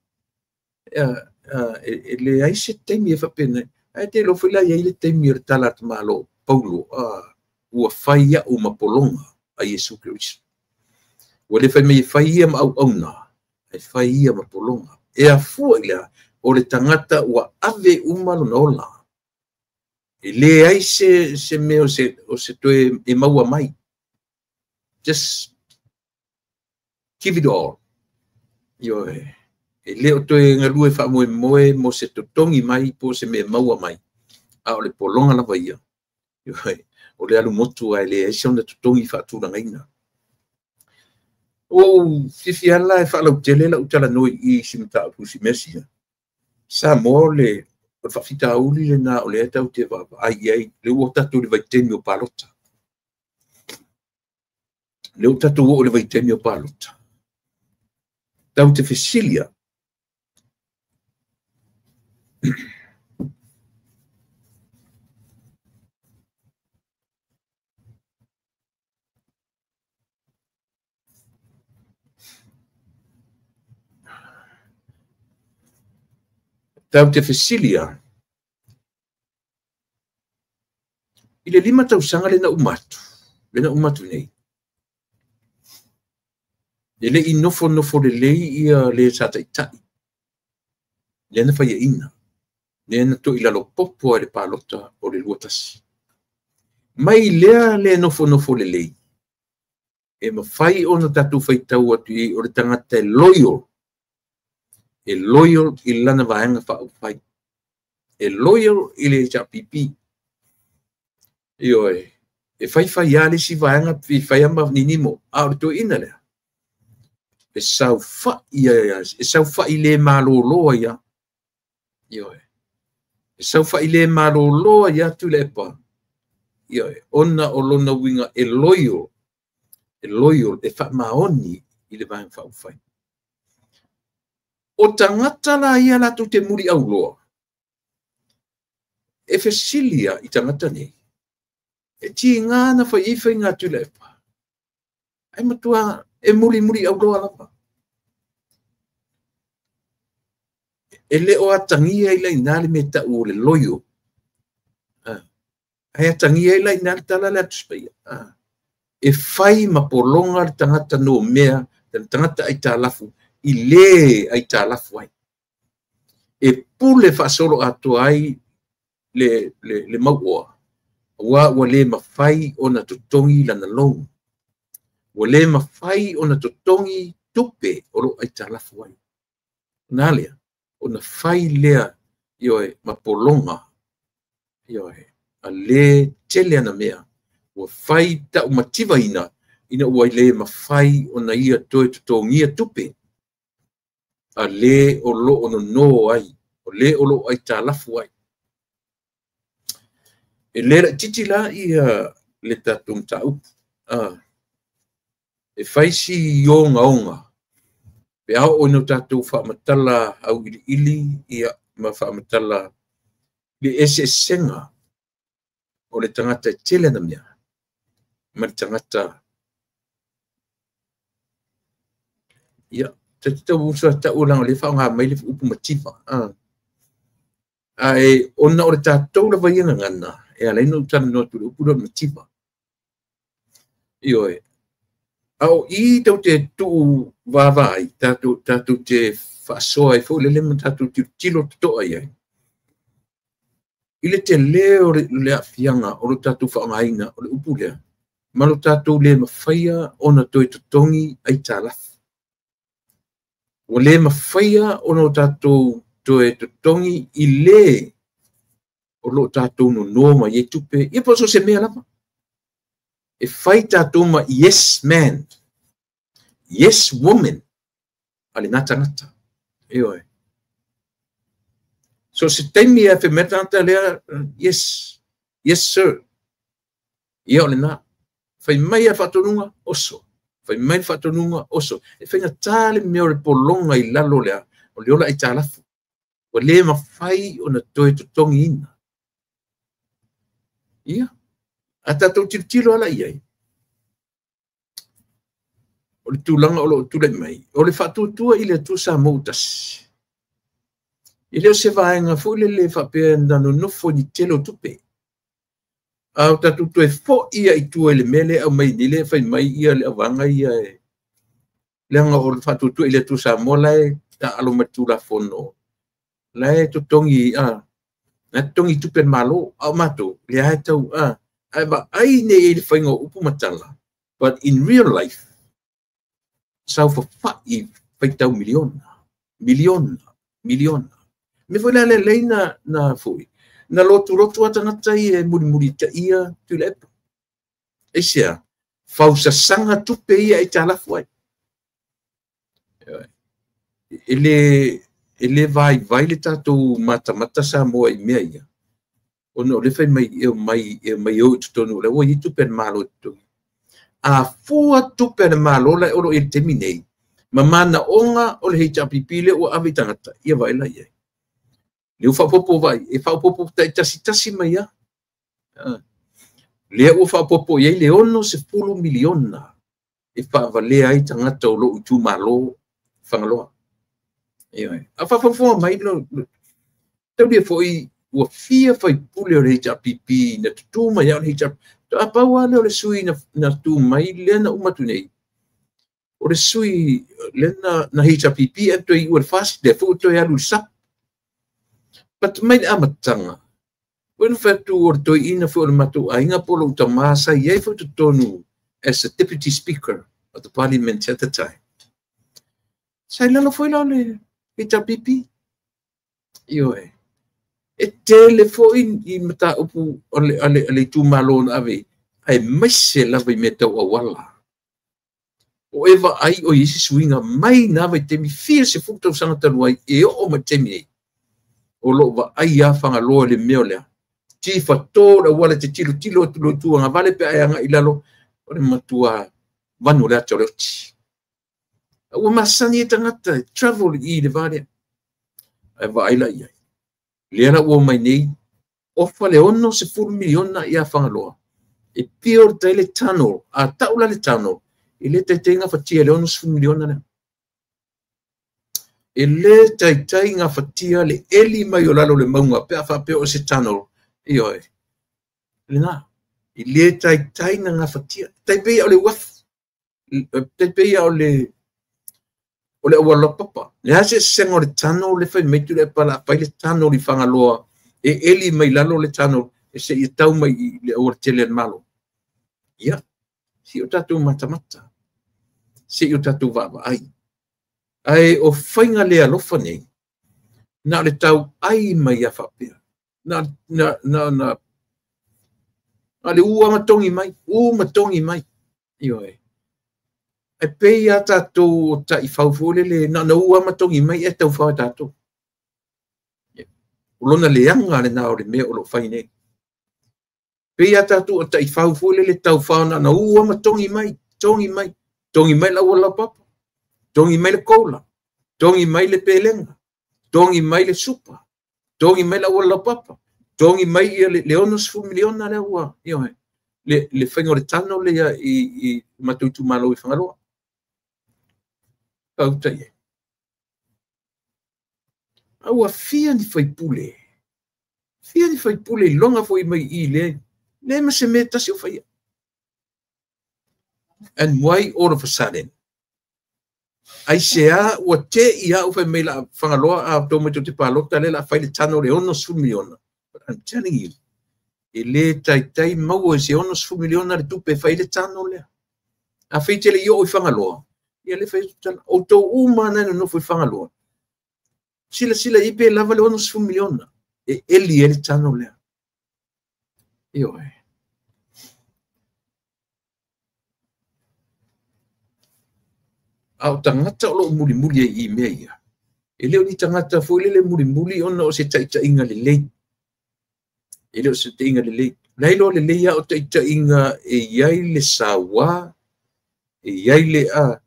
e leai se taimi e faapea mai. Ae te iloa foi la i ai le taimi o le tala a le tamaloa Paulo, ua fai au ma pologa a Iesu Keriso. Ua le fai mai e fai ia ma auauna, e fai ia ma pologa. E afua i lea, o le tagata ua ave uma lona ola. E leai se mea o se toe e maua mai. Just give it all. Ioe. E le o toe galue faamoemoe mo se totogi mai po o se mea maua mai. A o le pologa lava ia. Ioe. O le alu motu ai leai se ona totogi faatulagaina. Ua ou fiafia la e faalautele lau talanoa i si mataupu si mea sia. Samoa o le faafitauli lena o lea tatou te vaavaai i ai, le ua tatou i le vaitaimi o palota. Le ua tatou oo i le vaitaimi o palota. Tatou te fesilia. Tatou te fesilia i le 5 tausaga lena uma atu nei. E le i nofonofo lelei ia le sa taitai, lea na faiaina, lea na toilalo popo ai le palota o le 21. Mai lea le nofonofo lelei, e mafai ona tatou faitau atu i o le tagata e loyal i lana vaega faaupufai, e loyal i le HRPP. Ioe, e faifai lava le isi vaega, fai lava ma ninimo, a o le toeaina lea, e saofai le malolo ai lava. Ioe, e saofai le malolo ai lava Tuilaepa. Ioe, ona o lona uiga e loyal, e faamaoni i le vaega faaupufai. O tagata la ia latou te muli auloa, e fesilia i tagata nei, e tiga na fai ai faiga a Tuilaepa, ai matua e mulimuli auloa lava. E le o atagia i laina le mea tau o le loyal. Ai atagia i laina le tala le Atu Paia. E fai ma pologa le tagata no mea, le tagata aitalafu, i le aitalafu ai. E pule faasolo atoa ai le mauoa, ua ua le mafai ona totogi lana loan. Ua le mafai ona totogi tupe o lo aitalafu ai. Nā lea, ona fai lea, ioe, ma pologa, ioe, a le tele ana mea, ua fai tau mativaina ina ua le mafai ona ia toe totogia tupe a le o lo o nono ai, o le o lo o aitalafu ai. E le laititi la ia le tatou mataupu. E fai si ogaoga pe a oo ina tatou faamatala auiliili ia ma faamatala le eseesega o le tagata e tele ana mea ma le tagata ia te tau usa tau langa le faaaoga mai le upu mativa. Ae ona o le tatou lava ia gagana e ala ai ona ou talanoa atu i le upu lea o le mativa. Ioe, a o i tau te tuu vaavaai, tatou te faasoa ai foi lele ma tatou tilotilo totoa i ai i le tele o le aafiaga o lo tatou faaaogaina o le upu lea ma lo tatou le mafaia ona toe totogi aitalafu. Ua le mafaia ona o tatou toe totogi i le o lo tatou nono mai ai tupe, ia po o se mea lava. E fai tatou ma yes man, yes woman a lena tagata. Ioe. So se taimi e fai mai le tagata lea, yes, yes sir. Ia o lena. Fai mai a faatonuga, oso. Fai mai le faatonuga, oso. E faigata le mea o le pologa i lalo lea, o le ola aitalafu. Ua le mafai ona toe totogiina. Ia, a tatou tilotilo ala i ai, o le tulaga o lo o tulai mai, o le faatuatua i le Atua Samoa ua tasi. E le o se vaega foi lele faapea na nonofo i ni tele o tupe. A o tatou toe foi ia i tua i le mea lea aumai nei lea fai mai ia le auvaega ia e leaga o le faatuatua i le Atua Samoa la e taalo mai le Tulafono, la e totogi, la e totogi tupe a le Malo, a o matou, lea e tau, ae vaai nei i le faiga o upu ma tala, but in real life, saofafai faitau miliona, miliona, miliona. Me foi la le lei na foi, na lotu lotu a tagata ia e mulimuli taia Tuilaepa. Aisea, fausasaga tupe ia aitalafu ai. E le vaivai le tatou matamata Samoa i mea ia, ona o le fai mai e omai o i totonu o le ua i tupe a le Malo i totonu. A fua tupe a le Malo la e o lo o i le taimi nei, ma manaoga o le HRPP lea ua ave i tagata, ia vaai la i ai. Le ua faaopoopo vai, e faaopoopo taitasitasi mai lava. Lea ua faaopoopo i ai le 60 miliona e faavalea ai tagata o lou itumalo Fagaloa. Ioe. A faafogafoga mai taulia foi ua fia faipule o le HRPP na tutu mai au le HRPP. A pau lava lea o le sui na tu mai lea na uma atu nei. O le sui lea na HRPP e toe iu i le FAST, lea foi ua toe alu i le SAP. But mai le amataga, Foi na fai atu o le toeaina foi o le matou aiga po o lou tama sa i ai foi totonu as a deputy speaker of the parliament at the time. Sa i lalo foi la o le HRPP. Ioe. E tele foi i mataupu o le itumalo na ave, aemaise lava i mea tau auala. O e vaai o i ai se suiga mai na vaitaimi fia 10 tausaga talu ai e oo mai le taimi nei. O loo vaai a Fagaloa i le mea o lea. Tifato le auala te tilotilo atu loa i tuagavale pe a e agai i lalo, o le matua vanu o le ata o le oti. Ua masani ai tagata e travel i le va lea. Ae vaai la i ai. Lea la ua omai nei, ofa le $60 miliona ia Fagaloa. E build ai le tunnel, a tau la le tunnel, e le taitai gafatia le $60 miliona lea. E le taitai gafatia le eli mai o lalo o le mauga pe a faapea o se tunnel. Ioe. Lena. E le taitai na gafatia. Tai pei o le uafu. Tai pei o le auala papa. Le a se eseesega o le tunnel le fai mai Tuilaepa la fai le tunnel i Fagaloa e eli mai lalo le tunnel e seia tau mai i le auala tele a le Malo. Ia, se i o tatou matamata. Se i o tatou vaavaai. Ae o faiga le alofa nei, na o le tau ai mai ia faapea. Na le ua ma togi mai, u ma togi mai. Ioe. E pei a tatou o taifau foi lele, na ua ma togi mai e taufao e tatou. O lona leaga lena o le mea o loo fai nei. Pei a tatou o taifau foi lele taufao na ua ma togi mai, togi mai, togi mai la auala laupapa, togi mai le koula, togi mai le pelega, togi mai le supa, togi mai la auala laupapa, togi mai ia le $60 miliona lea ua, ioe, le faiga o le tunnel lea i matou itumalo i Fagaloa. Pauta i ai. A ua fia ni faipule. Fia ni faipule i loga foi mai i le, le ma se mea tasi o faia. And why all of a sudden? Ai se a ua te i au fai mai la Fagaloa a tau mai te palota le la fai le tunnel le $60 miliona. But I'm telling you, e le taitai maua i se $60 miliona le tupe fai le tunnel lea. A fai tele i o i Fagaloa, ia le fai tala, o tau uma na nofo i Fagaloa. Sila sila i pe lava le $60 miliona. E eli e le tunnel lea. Ioe. A o tagata o loo mulimuli ai i mea ia. E le o ni tagata foi lele mulimuli ona o se taitaiga lelei. E le o se taitaiga lelei. La iloa lelei a o taitaiga e i ai le sauā, e i ai le a,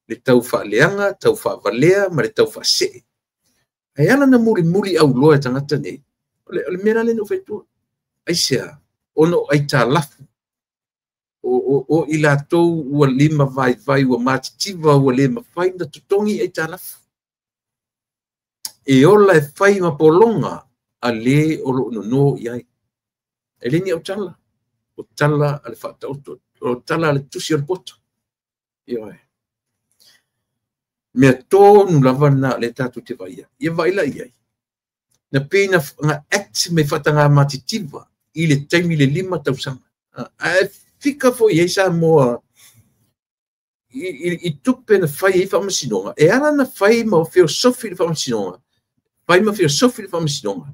le tau faaleaga, tau faavalea ma le tau faasee. Ae ala na mulimuli auloa e tagata nei. O le mea la lea na ou fai atua. Aisea, ona o aitalafu. O i latou ua lima vaivai, ua matitiva, ua le mafai na totogi aitalafu. E ola e fai ma pologa a le o loo nono i ai. E le ni au tala. O tala a le faataoto, o tala a le tusi o le poto. Ioe. Mea tonu lava na le tatou te vaia. Ia vaai la i ai. Na pei na act me faataga matitiva i le taimi le 5 tausaga. Ae fika foi ai Samoa i tupe na fai ai faamasinoga. E ala na fai ma feosofi le faamasinoga. Fai ma feosofi le faamasinoga.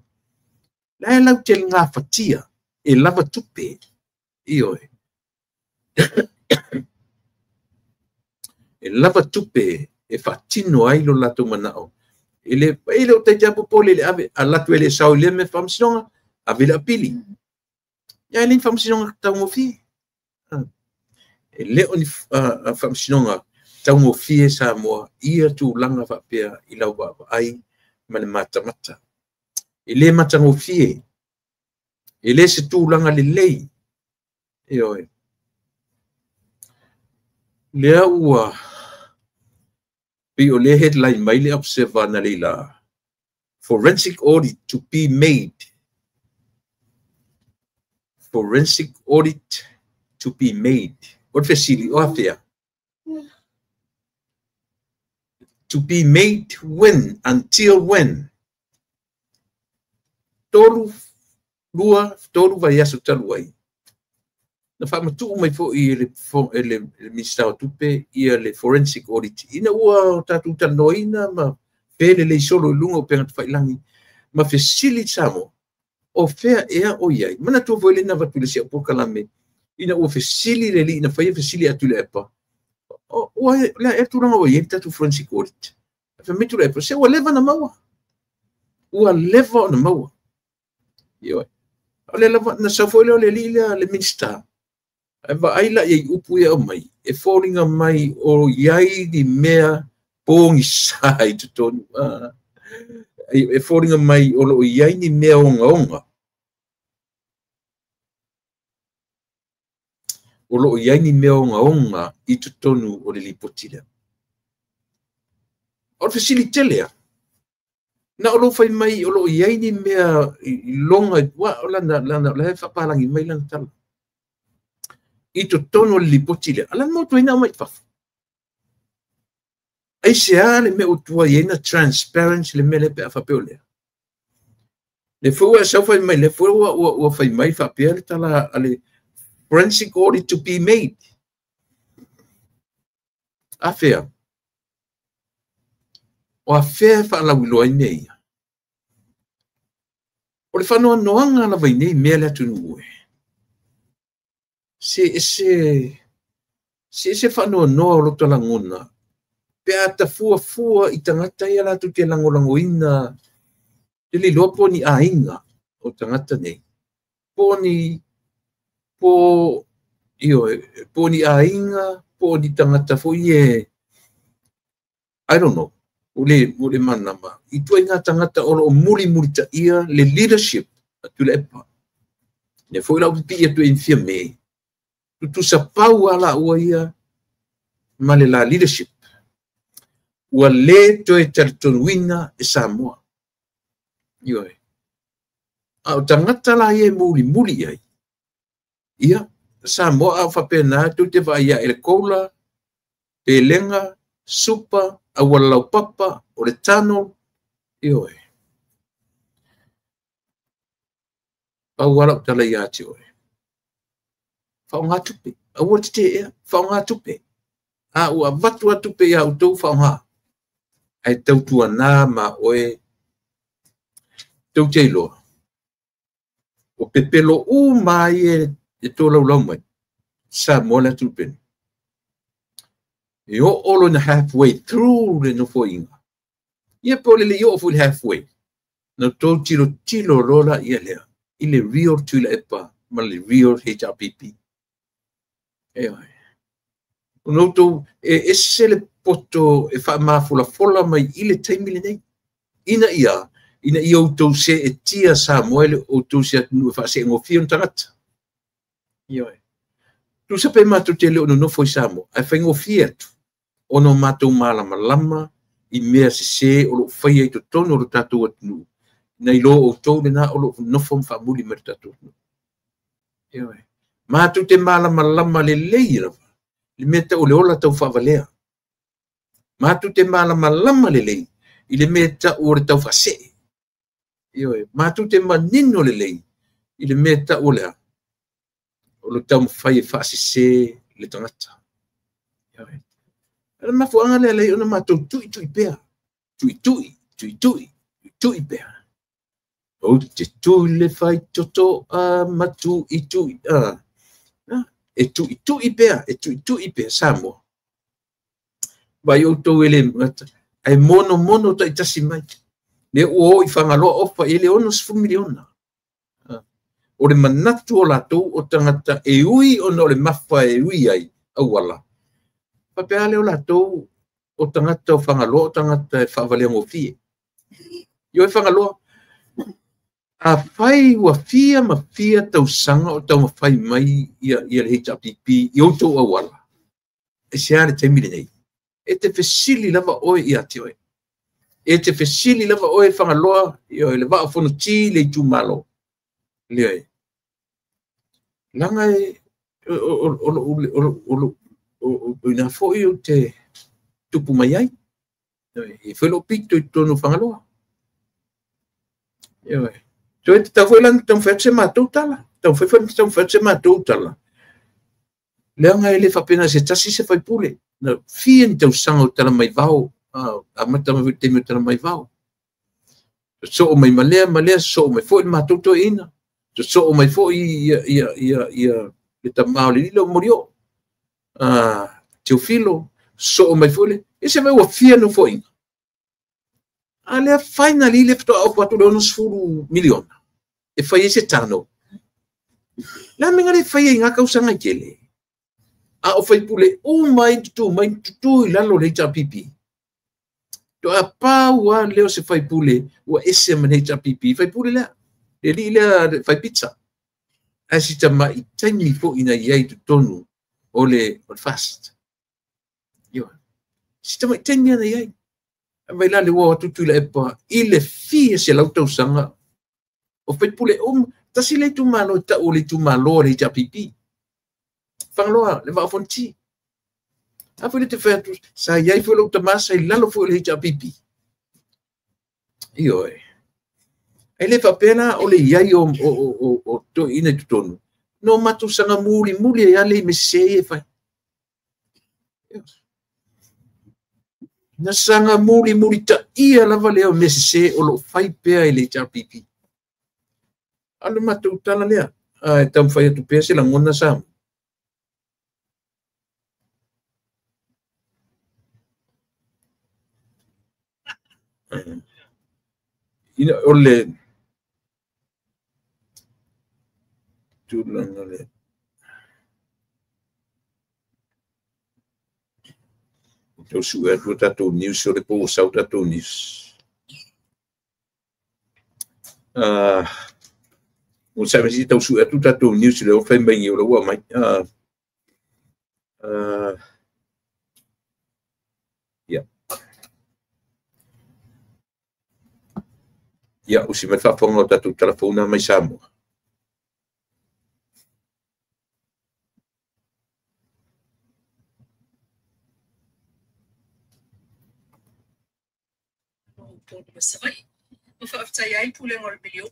La e lau te gafatia e lava tupe. Ioe. E lava tupe e faatino ai lo latou manao. E le o taitai popole le ave, a latu e le sao i le mea faamasinoga, ave le apili. Ia e le ni faamasinoga taugofie. E le o ni faamasinoga taugofie Samoa ia tulaga faapea i lau vaavaai ma le matamata. E le matagofie, e le se tulaga lelei. Ioe. Lea ua pei o le headline mai le Observer na leila. Forensic audit to be made. Forensic audit to be made. O le fesili, o afea? To be made when? Until when? 3 2, 3 vaiaso talu ai, na faamatuu mai foi e le Minisita o Tupe ia le forensic audit, ina ua tatou talanoaina ma felelei solo i luga o upega tafailagi ma fesili Samoa, o fea ea o i ai. Manatua foi le na avatu i le isi au polokalame, ina ua fesili le alii na faia fesili a Tuilaepa, o le a ea tulaga ua i ai le tatou forensic audit? Fai mai Tuilaepa, se ua leva na maua. Ua leva ona maua. Ioe. O le lava, na sau foi lea o le alii lea, le Minisita, ae vaai la i ai upu ia aumai, e foliga mai o i ai ni mea pogisa i totonu. E foliga mai o lo o i ai ni mea ogaoga. O lo o i ai ni mea ogaoga i totonu o le lipoti lea. O le fesili tele a, na o lou fai mai o lo o i ai ni mea i loga, ua, o lana, lana, la e faapalagi mai lana tala. I totonu o le lipoti lea, ala mo tuai na mai fafo. Ai se a le mea o tuai ai na transparency le mea le pe a faapea o lea. Le foi ua sau fai mai, le foi ua fai mai faapea le tala a le forensic audit to be made. A fea? O a fea whaalauiloa i mea ia? O le whanoanoanga lava i nei mea le atunuu e. Se ese whanoanoa o loto langona, pe a tafua fua i tangata ia lātou te langolangoina, te le iloa po ni aiga o tangata nei. Po ni, po, ioe, po ni aiga, po ni tangata foi e, I don't know, o le manama. I tua i ngā tangata o lo o muli muli ta ia le leadership a Tuilaepa. Ne foi lau pipi atu e infia me. Tutusa pau ala ua ia ma le la leadership. Ua le toe talitonuina e Samoa. Ioe. A o tangata la ia e muli muli ai. Ia, Samoa a whapena tu te vaia e le koula, pelenga, supa, awala lau papa, o le tano, ioe. Pau ala o tala ia ati oe. Whaonga tupe. Aua te te ea, whaonga tupe. A ua vatu a tupe ia utou whaonga. Ai tautua nā ma oe tau te iloa. O pepelo u mai e tō laulau mai. Samoa le atu pene. E o olo na halfway through le nofo inga. Ia po le le o fu le halfway. Na tō tilo tilo rola ia lea. I le real Tuilaepa ma le real HRPP. E oi. O noutou e ese le poto e whaamāfolafola mai i le taimi le nei. Ina ia outou se e tia Samoa le outou se atunuu e whaasengofia o tangata. Ioe. Tusa pe mātou te leo nonofo i Samoa, ai whaingofia atu. Ono mātou malamalama i mea se se o lo whaia i totonu o lo tātou atunuu. Nei lo outou le nā o lo nofo mwhaamuli mai tātou atunuu. Ioe. Mātou te malamalama le lei rawa. Le mea tau le ola tau whawalea. Mātou te malamalama le lei i le mea tau o le tau whasee. Ioe. Mātou te manino le lei i le mea tau o lea. O lo tau mwhai e whaasise le tangata. Ioe. Ala mafuanga lea lei ona mātou tui tui pea. Tui tui, tui tui, tui tui pea. O te tui le whai toto a matu i tui a. E tui tui pea, e tui tui pea, Samoa. Vai o tau ele ngata. Ai mono mono tai tasi mai. Le o i whangaloa opa ele 60 miliona. O le manatu o lātou o tangata e ui ona o le mawha e ui ai, auala. Papea le o lātou o tangata o whangaloa o tangata e whaavalea ngofie. Io e whangaloa, a whai ua fia ma fia tausanga o tau mawhai mai ia le HRPP i outou auala. E se a le taimi lenei. E te fesili lava oe ia te oe. E te fesili lava oe whangaloa i oe le vaa fonoti le itumalo. Le oe. Langa e o ina foi o te tupu mai ai. E whelo pito i tonu whangaloa. Ioe. So e tatau foi la ona taumafai atu se matou tala. Taumafai foi ona taumafai atu se matou tala. Leaga e le faapena se tasi se faipule. Na fia ni tausaga o tala mai vao, amata mai foi taimi o tala mai vao. Sosoo mai ma lea ma lea, sosoo mai foi le matou toeaina. Sosoo mai foi ia le tama o le lilo Molioo. Teofilo, sosoo mai foi le... E se mai ua fia nofoaiga. A lea finally le faatoa ofu atu le 60 miliona e fai ai se tano. La mea le fai ai ngā tausaga i tele. A o faipule uma ai tutu mai tutu i lalo le HRPP. Toa pau a leo se faipule ua ese ma le HRPP. Faipule lea. Le li lea fai pizza. Ae si tamai taimi foi ina iai totonu o le fast. Ioe. Si tamai taimi ana iai. Vai la le ua atu Tuilaepa i le fia se lau tausaga o faipule uma. Tasi le itumalo e tau o le itumalo o le HRPP. Fagaloa, le Vaa o Fonoti. A foi le te fai atu, sa iai foi lou tama sa i lalo foi o le HRPP. Ioe. E le faapea la o le iai o toeaiina i totonu. No matou saga muli muli ai ale i mea sese ia e fai. Na saga muli muli taia lava lea o mea sese o loo fai pea i le HRPP. A o le matou tala lea, ae taumafai atu pea se lagona Samoa. Ina o le tulaga lea. Tau sue atu tatou news o le po sau tatou news. O sa mesi tau sue atu tatou news le o fai mai o le ua mai. Ia. Ia, o si mai faafofoga o tatou telefona mai Samoa. Ma faafetai ai le pulega o le miliona.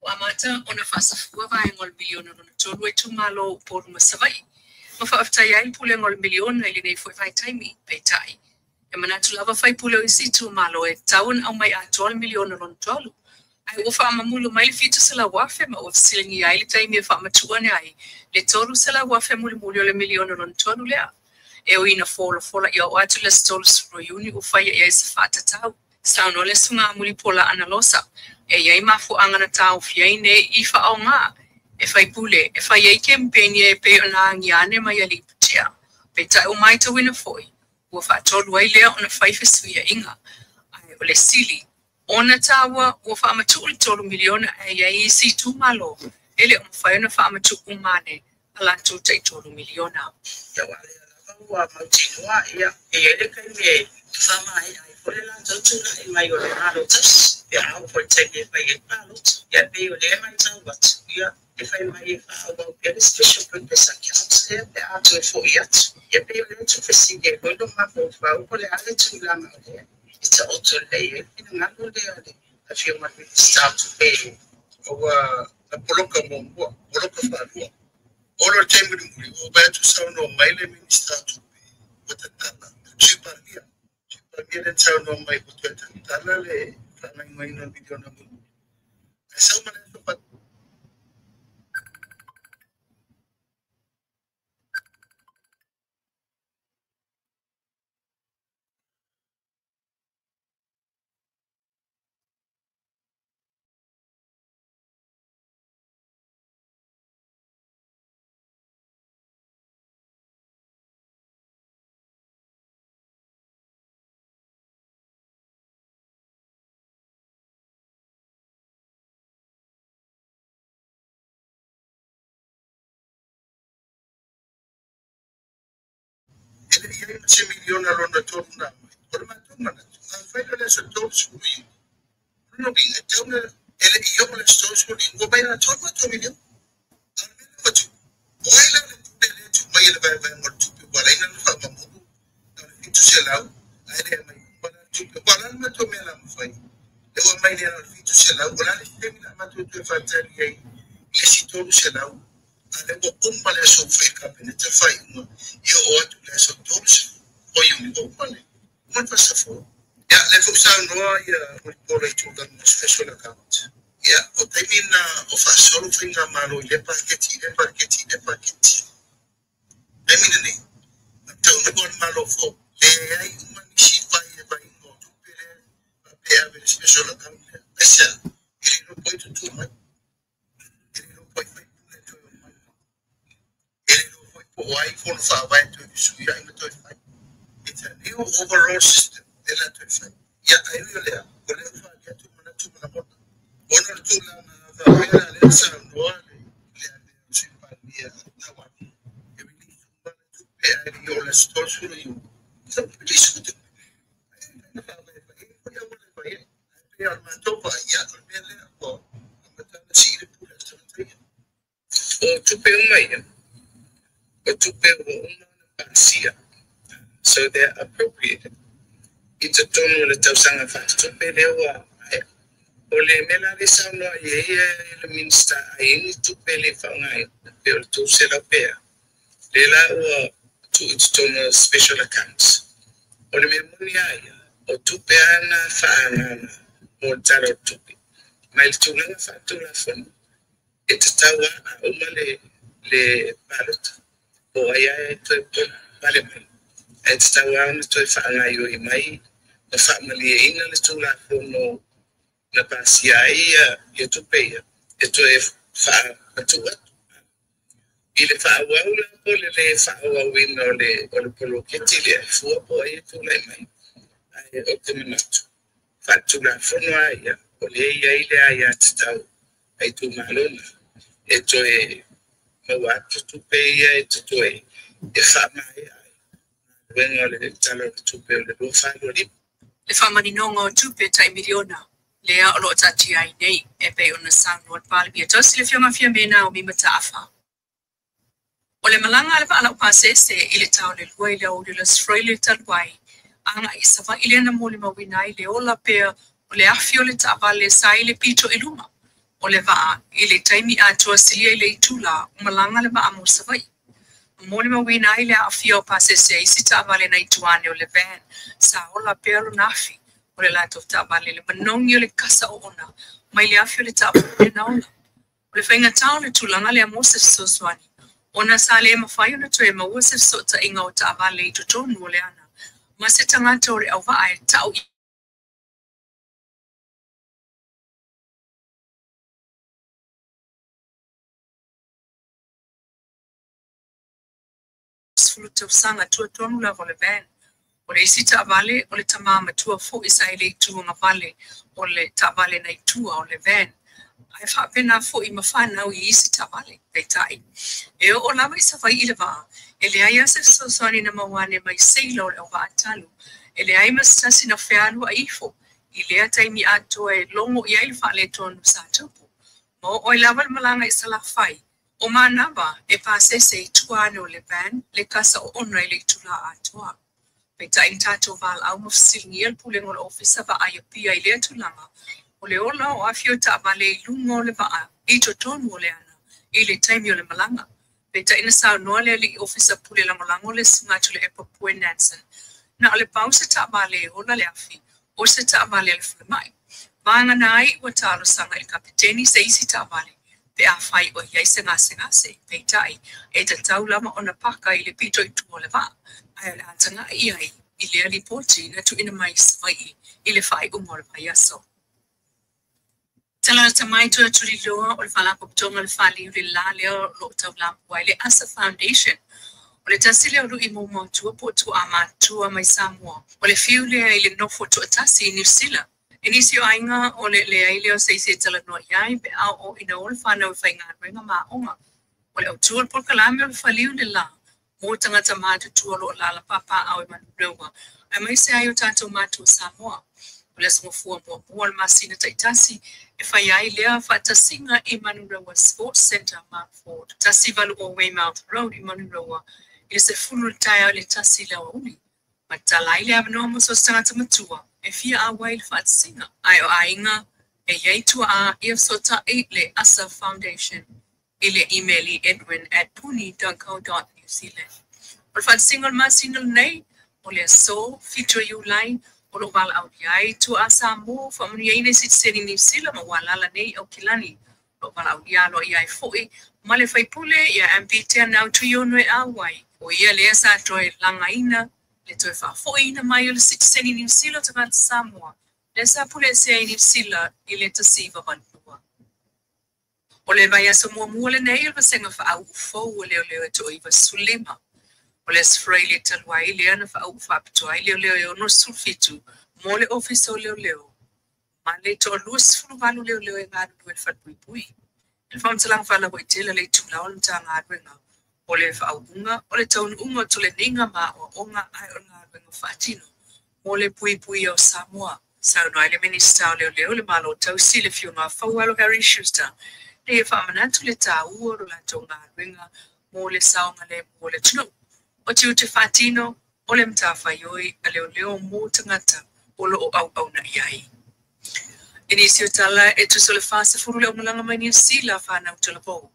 Ua amata ona faasafua vaega o le miliona lona tolu e itumalo o Upolu ma Savaii. Ma faafetai ai le pulega o le miliona i lenei foi vaitaimi. Peitai, e manatu lava faipule o isi itumalo e tatau ona aumai atoa le miliona lona tolu. Ae ua faamamulu mai le 700,000 ma ua fesiligia ai le taimi e faamatuu ane ai le 300,000 mulimuli o le miliona lona tolu lea. E ui ina folafola ia oo atu le aso 30 o Iuni ua faia i ai se faatatau. Saunoa le Susuga Mulipola Anarosa, e i ai mafuaaga na taofia ai nei i faaaoga e faipule e fai ai kempeini e pei ona agia ane mai alii putea. Peitai ua matauina foi, ua faatolu ai lea ona fai fesuiaiga. Ae o le sili ona taua ua faamatuu le 3 miliona ae i ai isi itumalo e le o mafai ona faamatuu uma ane a latou tai 3 miliona. Ia aua lea lava ua mautinoa, ia, e i ai le taimi e faamaea ai foi le latou tulai mai o le Malo tausi, pe a oo foi i le taimi e fai ai le palota. Ia, e pei o lea e matau atu, ia, e fai mai e faaauau pea le special purpose account lea pe a toe foi atu. Ia, e pei o lea e tuufesili ai foi lou mafaufau po o le a le tulaga o lea e taoto lelei ai le finagalo lea o le Afioga i le Minisita o Tupe. Ua na poloka muamua, poloka faalua. Ona o le taimi mulimuli, ua vaai atu saunoa mai le Minisita o Tupe, ua tatala, le Sui Palemia. Sui Palemia lea na saunoa mai ua toe tatala le faagaoioiga o le miliona mulimuli. Ae sau ma le aso E le i ai ma se miliona lona tolu na aumai. O le matou manatu, afai la le aso 30 Iuni, o lona uiga e tatau ona e le i oo le aso 30 Iuni, ua aumai atoa le matou miliona. A o le mea lea ua tupu, o ai la le tupe lea e tuu mai e le vaevaega o le tupe ua ala ai ona faamamulu na o le 700 ae le aumai uma la le tupe. Ua ala le matou mea la mafai. Le ua mai lea na o le 700, o le a le isi taimi o le a matou toe faatali ai i le isi 300, a o lea ua uma le aso ua fai e le Kapeneta le faaiuga ia oo atu i le aso 30 o Iuni ua uma le uma le faasafua. Ia, lea foi ua saunoa Mulipola i tulaga o special account. Ia, o taimi na o faasolo faigamalo i lea paketi, i lea paketi, i lea paketi. Taimi lenei, na taunuu lava le Malo fou, leai uma nisi vai e vaiga o tupe lea faapea e ave i le special account lea. Aisea? E le iloa po o ai tutu mai, e le iloa po o ai faipule e toe omai, e le iloa foi po o ai fono faavae e toe fesuiai ma toe fai. It's a new overall system lea o le a toe fai. Ia, ae ui o lea, o lea ua faaalia atu manatu ma lagona, ona o le tulaga faapea la lea na saunoa le le le Sui Palemia Tauavi e release uma le tupe ae le i oo i le aso 30 Iuni. Sa release uma tupe. Ae na faavae e fai ai foi auala e fai ai. Ae pei o le matou vaai, ia, o le mea lea ua amata ona sii le pule a le tagata ia. O tupe uma ia, o tupe ua uma ona pasia, so they are appropriated, i totonu o le tausaga faaletupe lea ua maea. O le mea la lea e saunoa i ai le Minisita a i ai ni tupe e le i faaaogaina, pe o le 300 pe a, lea la ua tuu i totonu o special accounts. O le mea moni lava ia, o tupe lava na faaagaaga mo le Tala o le Tupe. Ma i le tulaga faatulafono, e tatau lava a uma le le palota, po o ai lava e toe pale mai, ae tatau lava ona toe faagaoioi mai ma faamalieina le Tulafono na pasia ai ia tupe ia e toe faamatuu atu. I le faaauau la po o le le faaauauina o le o le poloketi lea, e fua po o ai e tulai mai, ae ou te manatu, faaletulafono lava ia, o lea e i ai le aiatatau a itumalo na e toe maua atu tupe ia e totoe e faamaea ai galuega o le Tala o le Tupe o le 2025. Le faamaninoga o tupe tai miliona lea o lo o taatia ai nei e pei ona saunoa le Palemia tausi le Afioga Fiame Naomi Mataafa. O le malaga a le vaa laupasese i le ta o le 2 i le aoauli o le Aso Faraile talu ai, agai i Savaii lea na molimauina ai le ola pea o le afi o le taavale sa i le pito i luma o le vaa i le taimi atoa silia i le itula o malaga le vaa mo Savaii. Ma molimauina ai le aafia o pasese a isi taavale nai tua ane o le van sa ola pea lona afi o le latou taavale i le manogi o le kasa oona mai le afi o le taavale na ola. O le faigata o le tulaga lea mo se fesoasoani, ona sa le mafai ona toe maua se fesootaiga o taavale i totonu o le ana ma se tagata o le auvaa e tau i 10 tausaga tua tonu lava o le van. O le isi taavale, o le tamā matua foi sa i le itu agavale o le taavale nai tua o le van, ae faapena foi ma fanau i isi taavale. Peitai, e oo lava i Savaii le vaa, e leai lava se fesoasoani na maua ane mai seila o le auvaa talu, e leai ma se tasi na fealuai ifo i lea taimi atoa e logo i ai le faaletonu sa tupu. Ma oo ai lava le malaga i Salafai, o manava e pasese i tua ane o le van le kasa oona i le itula atoa. Peitai na tatou valaau ma fesiligia le Pulega o le Ofisa Vaai Apia i lea tulaga, o le ola o afi o taavale i luga o le vaa i totonu o le ana i le taimi o le malaga. Peitai na saunoa le alii Ofisa Pule Lagolago le Susuga Tuilaepa Pue Nansen, na o le pau se taavale e ola le afi, o se taavale a le falemai. Vagana ai ua talosaga i le kapeteni se isi taavale pe afai o i ai se gasegase, peitai, e tatau lava ona paka i le pito i tua o le vaa, ae o le a tagai i ai i lea lipoti na tuuina mai i Savaii i le faaiuga o le vaiaso. Tala lata mai toe tuliloa o le Faalapotopotoga o le Faaliu le la lea o lo o taulamua ai le ASA Foundation. O le tasi lea o lui maumautua po o tuaa matutua mai Samoa, o le fiu lea i le nofo toatasi i Niu Sila. I nisi o aiga, o le leai lea o se isi e talanoa i ai pe a oo ina o le fanau e faigaluega ma aoga. O le autu o le polokalame o le Faliu le La mo tagata matutua o lo o alaala papaaao i Manurewa, aemaise ai o tatou matua Samoa. O le Aso Gafua muamua o le masina taitasi e fai ai lea faatasiga i Manurewa Sports Centre, Mountford, 180 Weymouth Road i Manurewa i le 10 i le taeao i le 1 i le aoauli. Ma tatala ai le avanoa mo so o se tagata matua. e fia auai i le faatasiga, ae o aiga e i ai tuaa ia fesootai le ASA Foundation i le imeli edwin@puni.co.nz. O le faatasiga o le masina lenei, o le aso 7 o Iulai, o loo valaaulia ai tuaa Samoa ua faamanuiaina i sitiseni Niu Sila ma ua alaala nei i Aukilani. O loo valaaulia aloaia ai foi ma le faipule ia MP Teanau Tuiono e auai. O ia lea sa toe lagaina le toe faafoiina mai o le sitiseni Niu Sila o tagata Samoa lea sa puleesea i Niu Sila i le 1982. O le vaiaso muamua lenei o le vasega faaauu fou a leoleo e toa-95. O le Aso Faraile talu ai lea na faauu faapitoa ai leoleo e 67 mo le Ofisa o Leoleo ma le toa-28 leoleo e galulue i le falepuipui. I le faamatalaga faalauaitele a le itula o le Matagaluega, o le faauuga o le taunuuga o toleniga ma aoaoga ae o le galuega faatino mo le puipuia o Samoa. Saunoa ai le Minisita o Leoleo le Malo Tausi le Afioga ia Faualo Harry Schuster ina ia faamanatu le taua o lo latou galuega mo le saogalemu o le atunuu. O tiute faatino o le matafaioi a leoleo mo tagata o lo o auauna i ai. I nisi o tala e tusa o le 40 le aumalaga mai Niu Sila fanau talavou,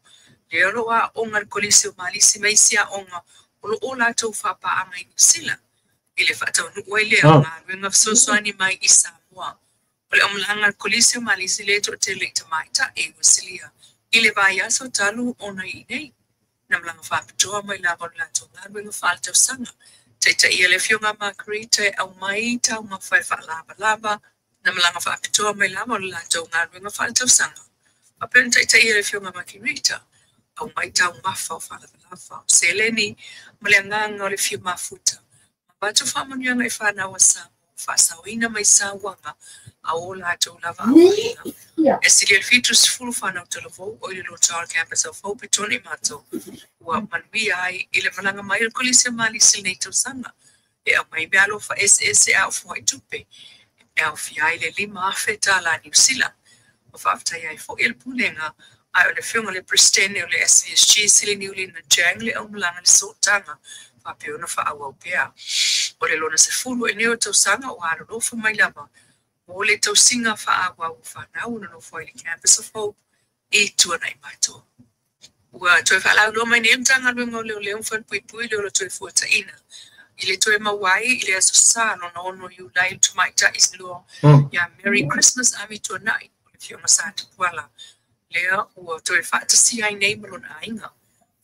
lea o lo o aooga i le Kolisi o Malisi ma isi aoga o lo o latou faapaaga i Niu Sila i le faataunuu ai lea o galuega fesoasoani mai i Samoa. O le aumalaga a le Kolisi o Malisi lea e toatele i tamaitai ua silia i le vaiaso talu ona i inei. Na malaga faapitoa mai lava o le latou galuega faaletausaga. Taitaia le Afioga a Margarita e aumai taumafa e faalavalava. Na malaga faapitoa mai lava o le latou galuega faaletausaga. Faapea ona taitaia le Afioga a Margarita, aumai taumafa o faalavalava, o seleni ma le agaga o le fia mafuta. Ma avatu faamanuiaga i fanau a Samoa ua faasaoina mai sauaga a o latou lava auaiga. E silia i le 70 fanau talavou o i le lotoa o le Campus of Hope i Tuanaimato ua manuia ai i le malaga mai o le Kolisi o Malisi i lenei tausaga e aumai meaalofa eseese a o fuaitupe e aofia ai le $5,000 Niu Sila. Ua faafetaia ai foi e le Pulega ae o le Afioga i le Peresetene o le SVSG Sili Niulina Chang le aumalaga i le sootaga faapea ona faaauau pea. O le lona 10 ai nei o tausaga ua alolofa mai lava mo le tausiga faaauau o fanau o nonofo ai i le Campus of Hope i Tuanaimato. Ua toe faalauiloa mai nei le Matagaluega o Leoleo ma Falepuipui le ola toe fuataina i le toe maua ai i le Aso Sa lona 6 o Iulai le tamaitai loa ia Merry Christmas Amituanai o le Afioga Sa Tupuala lea ua toe faatasia ai nei ma lona aiga.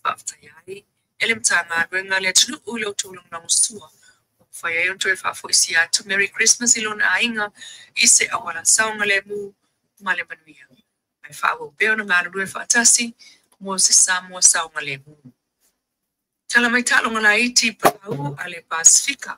Faafetaia ai e le Matagaluega le atunuu i lo outou lagolagosua ua mafai ai ona toe faafoisia atu Merry Christmas i lona aiga i se auala saogalemu ma le manuia. Ae faaauau pea ona galulue faatasi mo se Samoa saogalemu. Tala mai taaloga laiti Palau a le Pasefika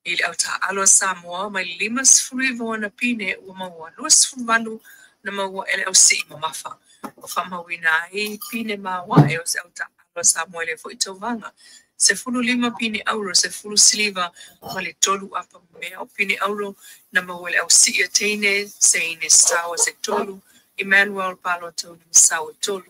i le au taaalo a Samoa mai le 59 o ana pine ua maua 28 na maua e le ausii mamafa. Ua faamauina ai pine maoae o se au taaalo a Samoa i lea foi tauvaga. 15 pine auro, 10 siliva ma le 3 apa mea o pine auro na maua e le ausii a teine Seine Sawa se 3, Emmanuel Paloto Sau e 3,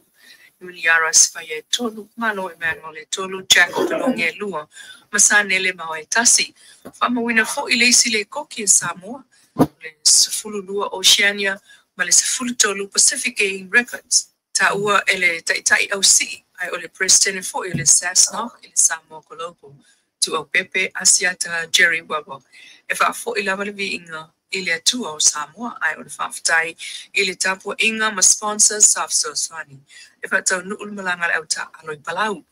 Iuliara Sifaia e 3, Malo Emmanuel e 3, Jack Opeloge e 2, ma Sanele Mao e 1. Faamauina foi le isi likoki a Samoa, o le 12 Oceania ma le 13 Pacific Game Records. Taua e le taitai ausii ae o le Peresetene foi o le SASNOC i le Samoa Global Tuaupepe Asiata Jerry Webber e faafoi lava le viiga i le Atua o Samoa ae o le faafetai i le tapuaiga ma sponsors sa fesoasoani e faataunuu le malaga a le au taaalo i Palau.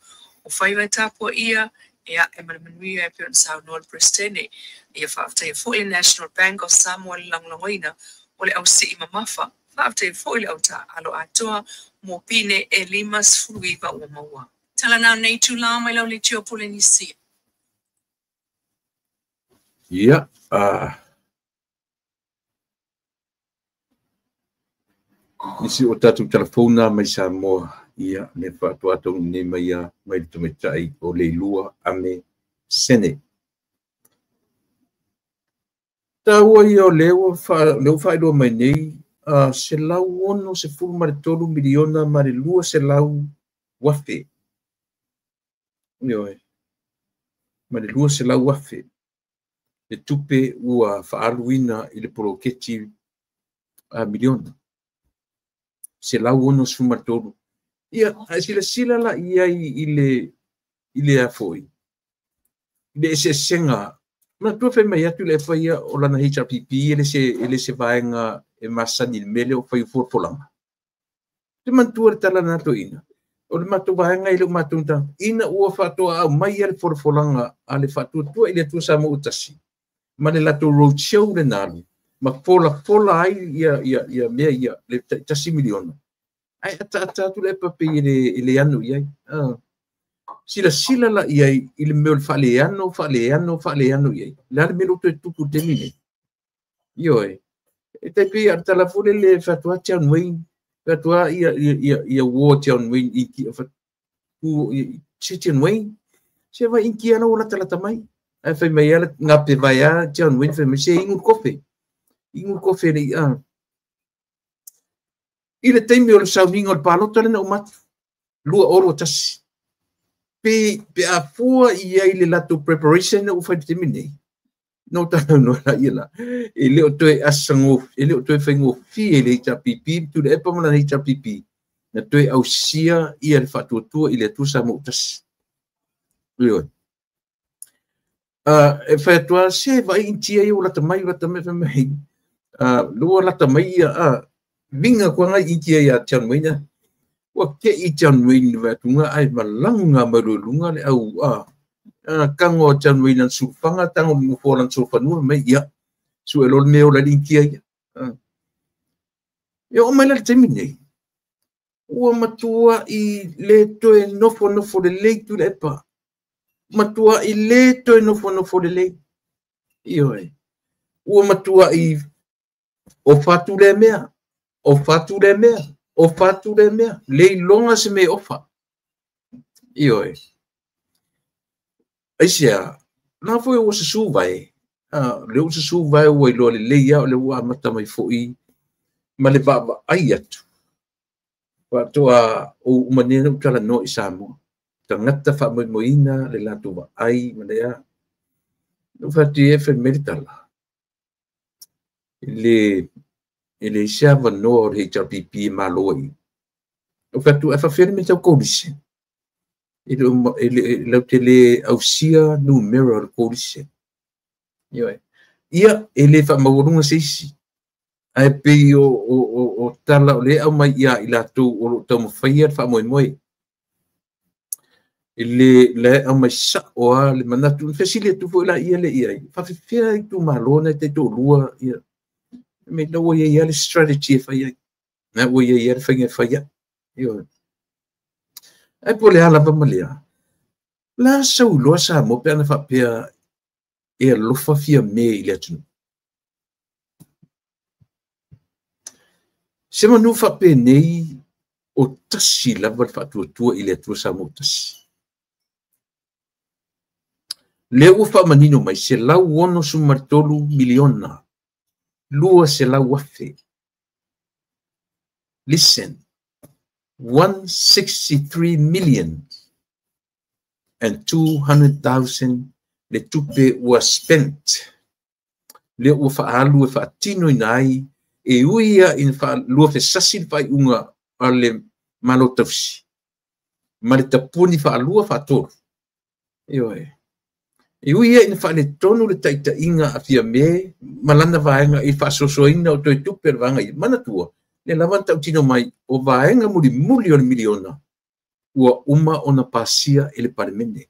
O faiva e tapuaia e ae ma le manuia e pei ona saunoa le Peresetene. Ia faafetaia foi le National Bank of Samoa i le lagolagoina o le ausii mamafa. Faafetaia foi le au taaalo atoa mo pine e 59 ua maua. Tala na nei itulā mai lau leitio Polenisia. Ia, nisi o tatou telefona mai Samoa, ia, le faatoa taunuu nei mai ia mai le tamaitai o Leilua Ame Sene. Taua ia o lea ua faailoa mai nei, $163 miliona ma le 200,000. Ioe, ma le 200,000. Le tupe ua faaluina i le poloketi a miliona. 163. Ia, ae silasila la i ai i le afoi, i le eseesega. Manatua fai mai atu le faia o lana HRPP e le se vaega e masani i le mea lea o fai o folafolaga. Te manatua le tala na toeaina, o le matou vaega i le matou ina ua faatoa au mai le folafolaga a le Faatuatua i le Atua Samoa ua Tasi, ma le latou road show le nalu, ma folafola ai ia mea ia, le $1 miliona. Ai ataata atu le pape i le anu i ai. Silasila la i ai i le mea o le faaleano, faaleano, faaleano i ai. Le a le mea o toe tupu temi nei. Ioe. E tai pei a tala foi le faatoa John Wayne, faatoa ia war John Wayne i ki u se John Wayne. Se vai inkia la lata lata mai. Ai fai mai ala ngape vai a John Wayne fai mai se ingu kofe. Ingu kofe le a. I le taimi o le sauniga o le palota lena o matu. 2021. Pe a fua i ai le latou preparation na ua fai le taimi nei. No tala no la ia la. E le o toe asango, e le o toe faigofie le HRPP, tu le epa ma le HRPP. Na toe ausia ia le faatuatua i le Atua Samoa Tasi. Ioe. E fai atu se vai intia ia o lata mai, lata mai, fai mai. Lua lata mai ia, vinga kua ngai intia ia John Wayne. Ua ke i John Wayne vai tunga ai malanga mai lunga le au kango John Wayne an sulfanga tango mo folan sulfanua mai ia su e lol meo la intia ia. Ia o mai la taimi nei. Ua matua i le toe nofo nofo le lei tu le epa. Matua i le toe nofo nofo le lei. Ioe. Ua matua i o fatu le mea. O fatu le mea. O fatu le mea. Le ilonga se me ofa. Ioe. Aisia, nā foi ua susu vai. Le ua susu vai ua iloa le lei au le ua amata mai foi ma le vaavaai atu. Faatoa o umanea na utala noa i Samoa. Tagata faamoemoeina le latou vaai ma le a. No fati e fai mai le tala. E le isi avanoa o le HRPP e malo ai. O fatu e faafia le mea tau coalition. E le lau te le ausia numera o le coalition. Ioe. Ia, e le faamaualuga se isi. Ae pei o tala o le au mai ia i latou o lo taumafaia le faamoemoe. E le le au mai sao a le manatu. Fesili atu foi la ia le ia. Faafefea itumalo na te toalua ia. Me la ua ia le strategy e fai ai. Na ua ia le faiga e fai ai. Ioe. Ai po le ala lava ma lea. La sauloa Samoa pe ana faapea e alofa fia me i le atunuu. Se manu faapenei o tasi lava le faatuatua i le Atua Samoa Tasi. Le ua faamanino mai 163,200,000. Listen, 163,200,000 le tupe ua spent. Le ua faalu e faatinoina ai e ui ia ina faalua fesasi le faaiuga a le Malo Tausi. Ma le tapuni faalua faatolu. Ioe. E ui ia ina faaletonu le taitaiga a Fiame ma lana vaega i faasoasoaina o toe tupe o le vaega ia. Manatua, le lava na tautino mai o vaega mulimuli o le miliona ua uma ona pasia e le Palemene.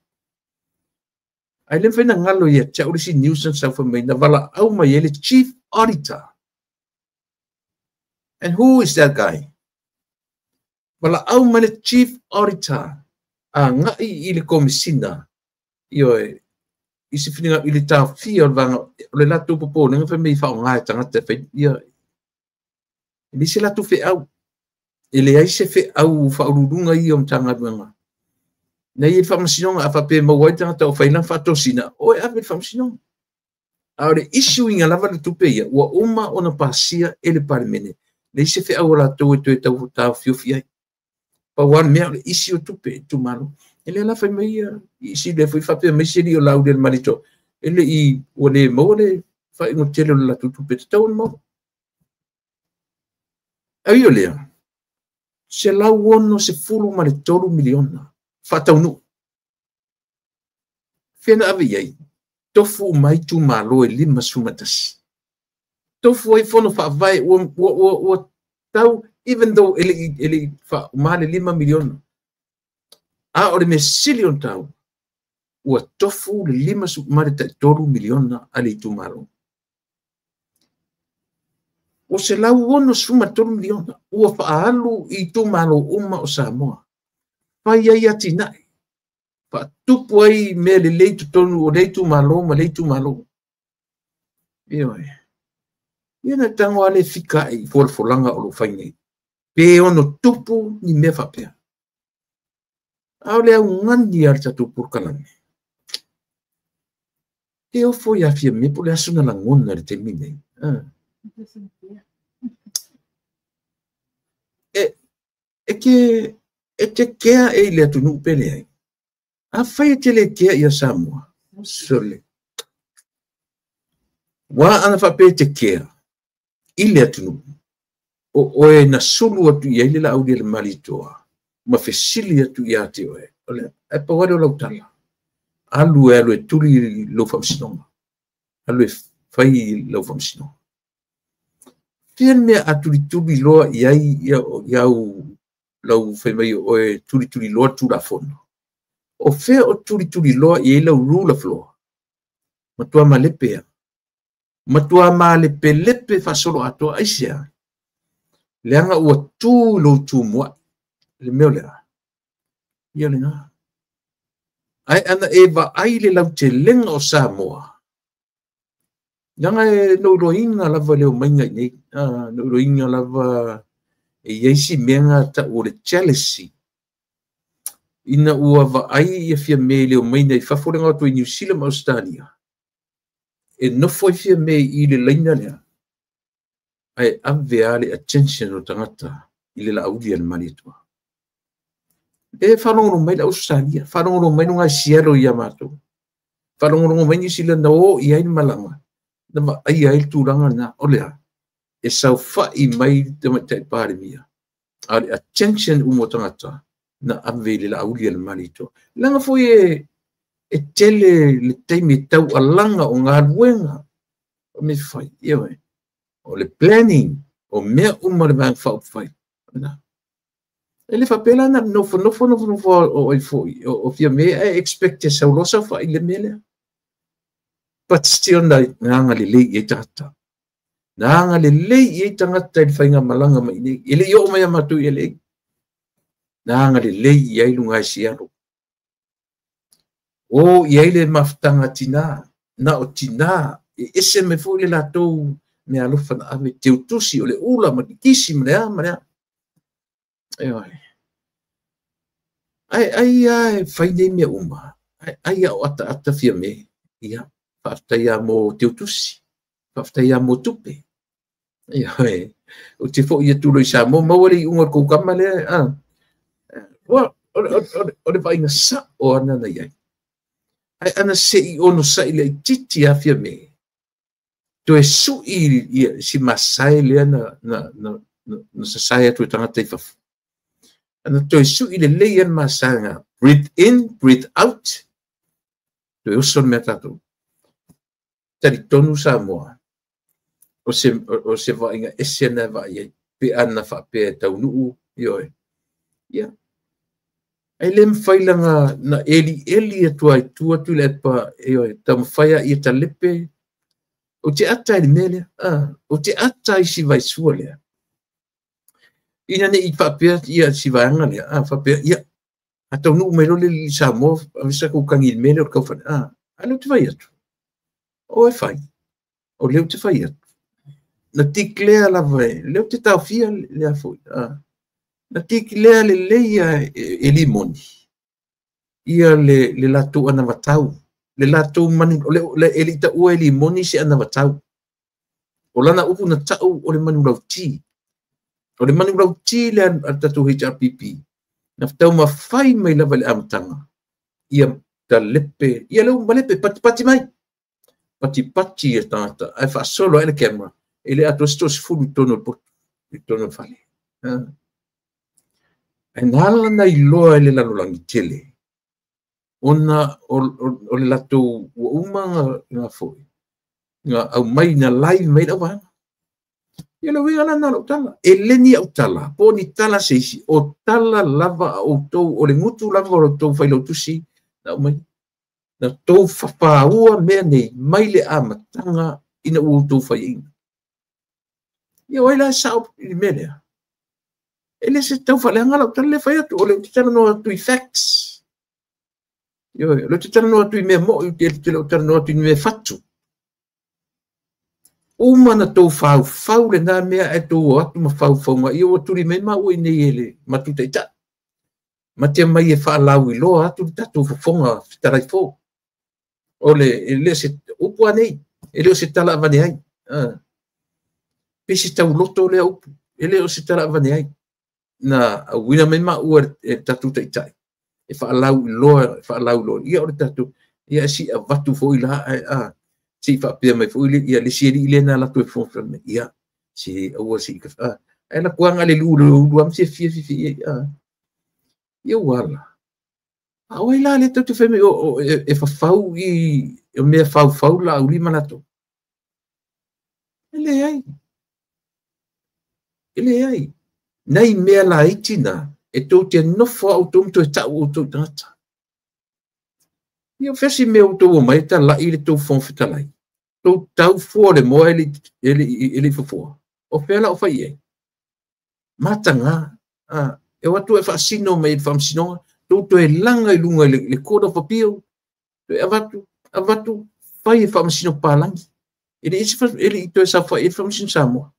Ai le mafai na galo ia te au le isi news na sau mai na valaau mai ai le Chief Auditor. And who is that guy? Valaau mai le Chief Auditor a ngai i le komisina. Ioe, i se whininga i le tāwhia o le vanga, o le latou popolega fai mai whaonga e tangata fai, ia, e le se latou wheau. E leai se wheau whaululunga ia o Matagaluega. Na ia le faamasinoga a faapea maua ai tagata o fai lana faatosina, o e ave le faamasinoga. A o le issue-ina lava le tupe ia, ua uma ona pasia e le Palemene. Leai se feau o latou e toe tau taofiofi ai. Pau lava le mea o le isi o tupe e itumalo. E lea la fai mai ia, isi le foi faapea mai se li o lau le malito. E le i ua le maua le faaiuga tele o le latou tupe tatau ona maua. Ai o lea, $163 miliona faataunuu. Fea na ave i ai? Tofu uma ai itumalo e 51. Tofu ai fono faavae ua tau, even though e le i faauma le $5 miliona. A o le mea sili ona taua, ua tofu le $53 miliona a le itumalo. Ua $163 miliona ua faaalu i itumalo uma o Samoa. Fai ai atinae, faatupu ai mea lelei totonu o lea itumalo ma lea itumalo. Ioe. Ia na tago lava le fika i folafolaga o lo o fai nei. Pe ono tupu ni mea faapea. A o le augani a le tatou polokalame. E ofo ia Fiame po o le aso na lagona i le taimi nei. E te kea e i le atunuu pe leai. Afai e te le kea ia Samoa. Sole. Wa ana faapea e te kea i le atunuu. O oe na sulu atu i ai le lauli e le Malietoa ma fesili atu ia te oe. O le e pau lea o lau tala. Alu e alu e tuli lou faamasinoga. Alu e fai lau faamasinoga. Fea le mea a tulituli loa i ai iau lau fai mai o oe tulituli loa Tulafono. O fea o tulituli loa i ai lau rule of law. Matua malepe ia. Matua malepelepe faasolo atoa aisea. Leaga ua tu lou tumuai. Le mea o lea. Ia lena. Ae ana e vaai le lautelega o Samoa. Leaga e nouloina lava le omaiga i nei. Nouloina lava e iai si mea nga tau o le jealousy. Ina ua vaai ia Fiame i le omaina i fafo le atu i New Zealand ma Australia. E nofo ai Fiame i le laina lea. Ae ave a le attention o tagata i le lauli a le Malietoa. E faalogologo mai le Australia, faalogologo mai luga Seattle ia matou. Faalogologo mai New Zealand na o i ai le malaga. Na vaai ai le tulaga lena. O lea, e saofai mai le tamaitai Palemia. A o le attention uma o tagata na ave i le lauli a le Malietoa. Leaga foi e tele le taimi e taualaga o galuega o mea fai. Ioe. O le planning o mea uma le Vaega Faaupufai. E le faapea la na nofo nofo nofo nofo o ai foi o Fiame e expect e sau loa saofai i le mea lea. But still na agalelei i ai tagata. Na agalelei i ai tagata i le faigamalaga mai nei. E le i oo mai a matou i LA. Na agalelei i ai luga e Seattle. O i ai le mafutaga tina. Na o tina. E ese mai foi le latou mea alofa na ave teutusi o le ula ma le kisi ma le a ma le a. Ioe. Ai ai e fai nei mea uma. Ai ai o ata ata Fiame. Ia, faafetai a mo teutusi. Faafetai a mo tupe. Ioe. O te foi atu lo i Samoa, maua le iuga o le koukama lea. O le vaaiga sao ana na iai. Ai ana se i ono sai le titi a Fiame. Toe sui ia si masae lea na sasae atu e tagata i fafo. Ana toe sui le lei ana masaega. Breathe in, breathe out. Toe oso le mea tatou. Talitonu Samoa. O se vaaiga ese ana e vaai ai. Pe ana faapea e taunuu. Ioe. Ia. Ai le mawhai langa na eli eli atu ai tua atu le pa. Ioe. Taumawhai a ia talepe. O te ata i le mea lea. O te ata i si vaisua lea. Ina ne i faapea ia si vaega lea. Faapea ia. A taunuu mai loa le i Samoa. Avesa kou kangi i le mea lea o le kaufale. A leo te fai atu. O e fai. O leo te fai atu. Na declare lava e. Leo te taofia lea foi. Na declare le lei e limoni. Ia le latou anavatau. Le latou manu, le e le taua e limoni se anavatau. O lana upu na tau o le manulauti. O le manulauti le a tatou HRPP. Na tau mawhai mai lava le amataga. Ia talepe, ia leu malepe, patipati mai. Patipati e tagata ae faasolo ai le camera e le atoa se 30 i totonu o le potu, i totonu o le fale. Ae na ala ona iloa e le lalolagi tele ona o le latou ua uma na foi na aumai na live mai le auvaega. Ia le uiga la lena o lau tala. E le ni au tala, po o ni tala a se isi, o tala lava a outou, o le gutu lava o la outou failautusi na aumai. Na tou fafaua mea nei mai le amataga ina ua outou faiaina. Ia o ai la e sao i le mea lea? E le se tau faaleaga lau tala lea e fai atu, o lea ou te talanoa atu i facts. Ioe, o lea ou te talanoa atu i mea moi, ou te le o talanoa atu i mea fatu. Uma na tou faufau lena mea ae tou o atu ma faufauga ia ua tuli mai maua i nei e le matou taitai. Ma te mai e faalauiloa atu le tatou fofoga fetalai fou. O le, e le o se upu a nei, e le o se tala avane ai. Pe se tauloto lea upu, e le o se tala avane ai. Na auina mai maua e le tatou taitai e faalauiloa, e faalauiloa ia o le tatou, ia si avatu foi la, a, se i faapea mai foi ia le isi alii lea na alu atu e fofoga fetalai mai, ia, se aua se i a, ae la kuaga le lu le ulu am se fia fia fia a. Ia ua ala. A o ai la lea tou te fai mai o, e fafau i o mea faufau la aulima latou? E leai. E leai. Nai mea laiti na e tou te nofo a outou ma toe tau outou i tagata. Ia o fea si mea ua outou omai e talai le tou Fofoga Fetalai? Tou tau fua o le moa e le i fofoa. O fea la o fai i ai? Mataga. A, e o atu e faasino mai i le faamasinoga, tou toe laga i luga i le Court of Appeal, toe avatu, avatu, fai e faamasino papalagi. E le e le i toe saofai ai le faamasino Samoa.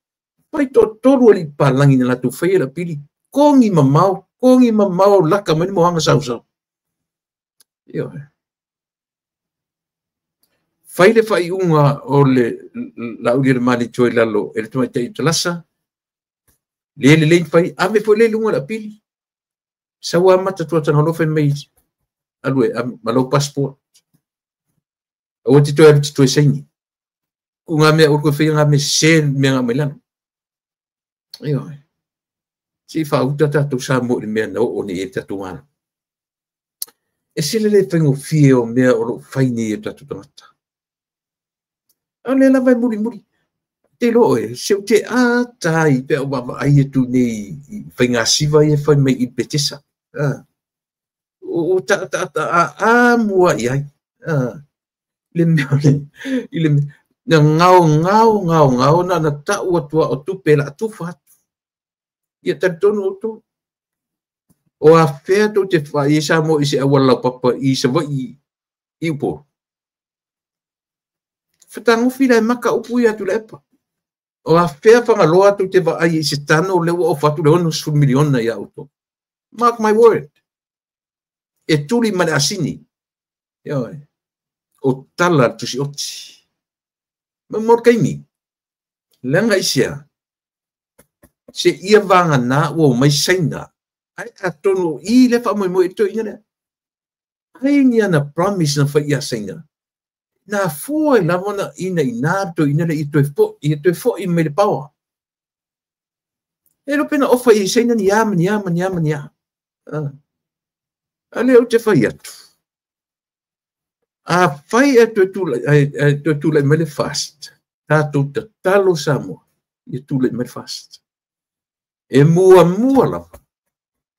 Fai toatolu alii papalagi na latou faia le apili, kogi mamao, kogi mamao laka mai le moaga sausau. Ioe. Fai le faaiuga o le Laaulialemalietoa i lalo e le tamaitai o Talasa, le lelei na fai, ave foi lea i luga o le apili. Sau amata Tuatagaloa fai mai, alu e, ma lou passport. Aua te toe alu te toe saini. Ku ngā mea, ua faia ngā mea sese mea ngā mai lalo. Ioe. Se i faauta tatou Samoa i le mea na oo nei i ai le tatou Malo. E sili le faigofie o mea o lo o fai nei e tatou tagata. A o lea lava e mulimuli. Te iloa oe, se ou te ata ai pe a ou vaavaai atu nei i faigasiva ia e fai mai i Petesa. O ta mua i ai. Le mea o le, i le mea, na ngao ngao ngao ngao na na tau atu o tupe la tufa atu. Ia talitonu outou. O afea tou te vaai ai Samoa i se auala laupapa i Savaii i Upolu? Fetagofi la e maka upu ia Tuilaepa. O afea Fagaloa tou te vaai ai i se tano lea ua ofa atu le 60 miliona ia outou? Mark my word. E tuli ma le asini. Ioe. O tala a le Tusioti. Ma mo le taimi. Leaga aisea? Se ia vagana ua omai Saina, ae atonu o i lea faamoemoe i le toeaina lea. Ai ni ana promise na fai ia Saina, na fua ai lava ona ina ina le toeaina lea ia toe foi, ia toe foi mai le power. E iloa pe na ofa i Saina ni a ma ni a ma ni a ma ni a. A lea ou te fai atu. Afai ae toe tulai, ae toe tulai mai le FAST, tatou tatalo Samoa, ia tulai mai le FAST. E muamua lava,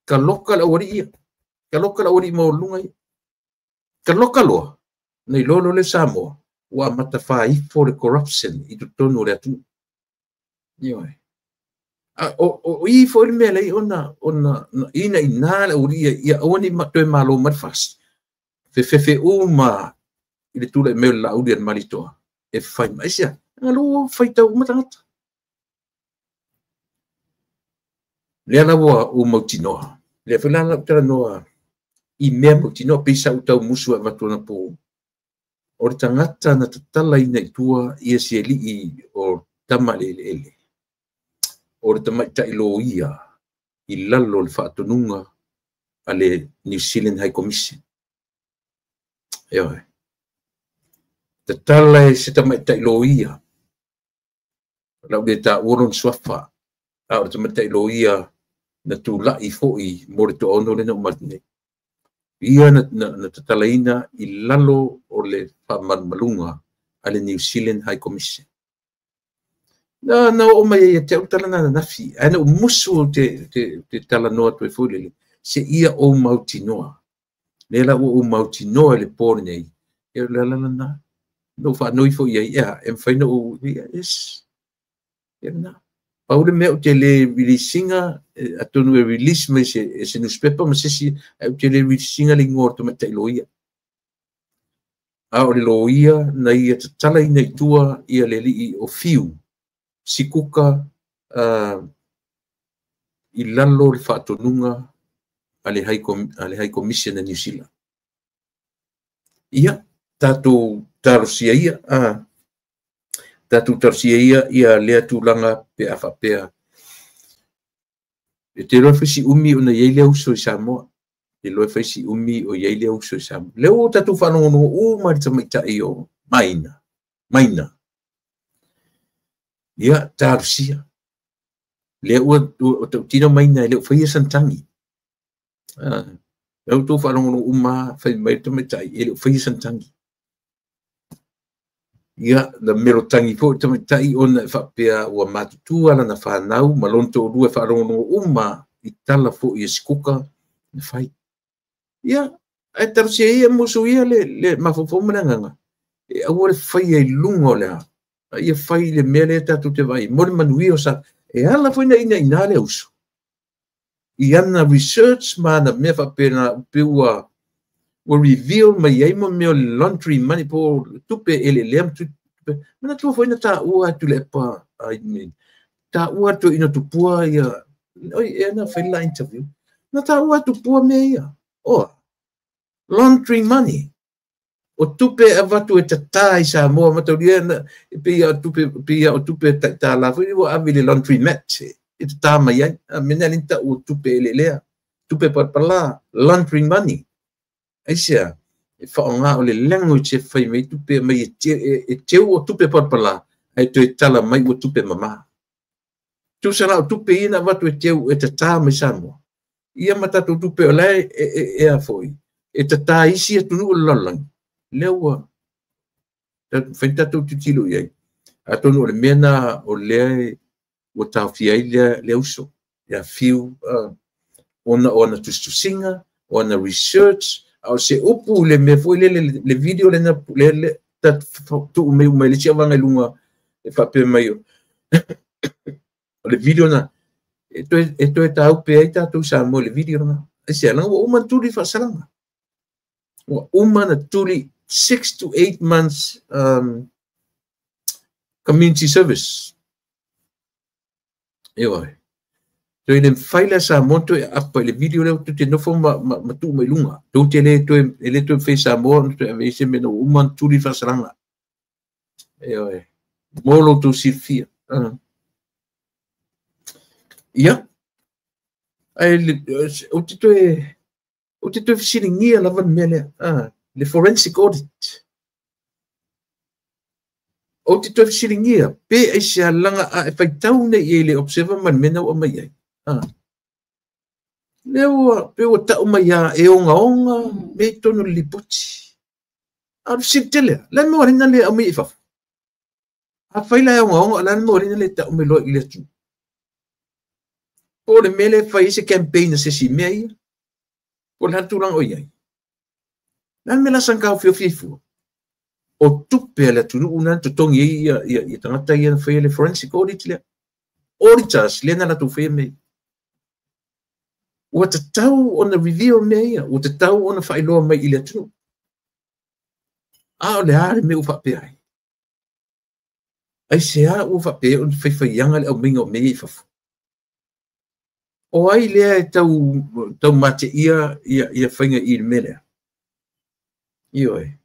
taloka le aualii ia, taloka le aualii maualuluga ia. Taloka loa, na iloa loa lea Samoa, ua amata faaifo le corruption i totonu o le atunuu. Ioe. A, o i foi le mea lea ona, ona ina ina le aualii ia, ia aua ne i toe malo mai le FAST. Fefefe uma i le tulai mai o le Laaulialemalietoa e fai mai. Aisea? Leaga ua faitau uma tagata. Lea la ua mautinoa. Lea foi la lau talanoa i mea mautinoa pei sa ou tau musu e avatu anapo. O le tagata na tatalaina i tua ia si alii o Tama a le Eleele. O le tamaitai loia i lalo o le faatonuga a le New Zealand High Commission. Ioe. Tatala e se tamaitai loia. Lau le taua lona suafa. A o le tamaitai loia na tula'i fo'i mo le toaono lea na uma atu nei. Ia na tatalaina i lalo o le faamalumaluga a le New Zealand High Commission. Na oo mai ai ia te au tala na ananafi, ae na ou musu ou te talanoa atu ai foi lele, se ia ou mautinoa. Lea la ua ou mautinoa i le po lenei, ia o le ala lena. Na ou faanoi foi i ai, ea, e mafai ona ou, yes. Ia lena. Pau le mea ou te le release ina, atonu e release mai e se newspaper ma se isi, ae ou te le release ina le igoa o le tamaitai loia. A o le loia na ia tatalaina i tua ia le alii o Fiu, Sikuka, i lalo o le faatonuga a le High Commission a New Zealand. Ia, tatou talosia ia, tatou talosia ia lea tulaga pe a faapea. E te iloa e fai si umi ona i ai lea uso i Samoa. E iloa e fai si umi o i ai lea uso i Samoa. Lea ua tatou faalogologo uma i le tamaitai o Maina. Maina. Ia, talosia. Lea ua tautino Maina e le o faia sana tagi. Lea ua outou faalogologo uma fai mai le tamaitai e le o faia sana tagi. Ia, na melotagi foi le tamaitai ona e faapea ua matutua lana fanau ma lona toalua e faalogologo uma i tala foi e Sikuka na fai. Ia, ae talosia ia musu ia le mafaufau ma le agaga. E aua le faia i luga o le a. A ia fai le mea lea tatou te vaai mo le manuia o sa. E ala foi na ina ina le uso. I ana research ma ana mea faapena pe ua reveal mai ai mo mea o le laundry money po tupe ele ma tupe. Manatua foi na taua atu le epa ai nei. Taua atu ina tupua ia oi e na fai la interview. Na taua atu pua mea ia. Oh, laundry money. O tupe avatu e tata i Samoa mataulia na pe ia tupe pe ia o tupe tala foi ua ave le laundry mat e tata mai ai. A mena linta o tupe ele lea. Tupe palapala laundry money. Aisea e whaonga o le language e whai mai tupe mai e teu o tupe palapala ai toe tala mai o tupe mama. Tusa la o tupe ina watu e teu e tata mai Samoa. Ia matatou tupe o lae e a foi. E tata isi atunu o le lalolagi. Lea ua whai tatou titilo i ai. Atonu o le mea na o lea ua taofia ai lea uso. Ia Fiu ona o ana tusitusiga, o ana research, a o se upu le mea foi le video le na le tuu mai uma i le isi avaga i luga e faapea mai o le video na e toe taupe ai tatou Samoa i le video lena. Aisea, leaga ua uma na tuli faasalaga. Ua uma na tuli 6 to 8 months community service. Ioe. Toe le mafai la Samoa toe aapa i le video lea tou te nofo ma tuu mai luga. Tou te le toe e le toe fai Samoa ona toe ave ai se mea na ua uma ona tuli faasalaga. Ioe. Mo lo outou silafia. Ia. Ae ou te toe fesiligia lava le mea lea. Le forensic audit. Ou te toe fesiligia pe aisea laga a e faitau nei i ai le observer ma le mea na ua aumai ai. Lea ua pe ua tau mai a e ogaoga me i totonu o le lipoti. A o le fesili tele lava, le a le mea ua ala ai ona le aumai i fafo? Afai la e ogaoga, o le a le mea ua ala ai ona le tau mai loa i le atunuu? Po o le mea lea e fai ai se campaign a se isi mea ia? Po o le a le tulaga o i ai? Le a le mea la saga taofiofi ai fua? O tupe a le atunuu na totogi ai ia tagata ia na faia le forensic audit lea. Auditors lea na latou faia mea ia. Ua tatau ona reveal mea ia, ua tatau ona faailoa mai i le atunuu. A o le a le mea ua faapea ai? Aisea ua faapea ai ona faifaiaga le aumaiga o mea ia i fafo? O ai lea e tau mateia ia faiga i le mea lea? Ioe.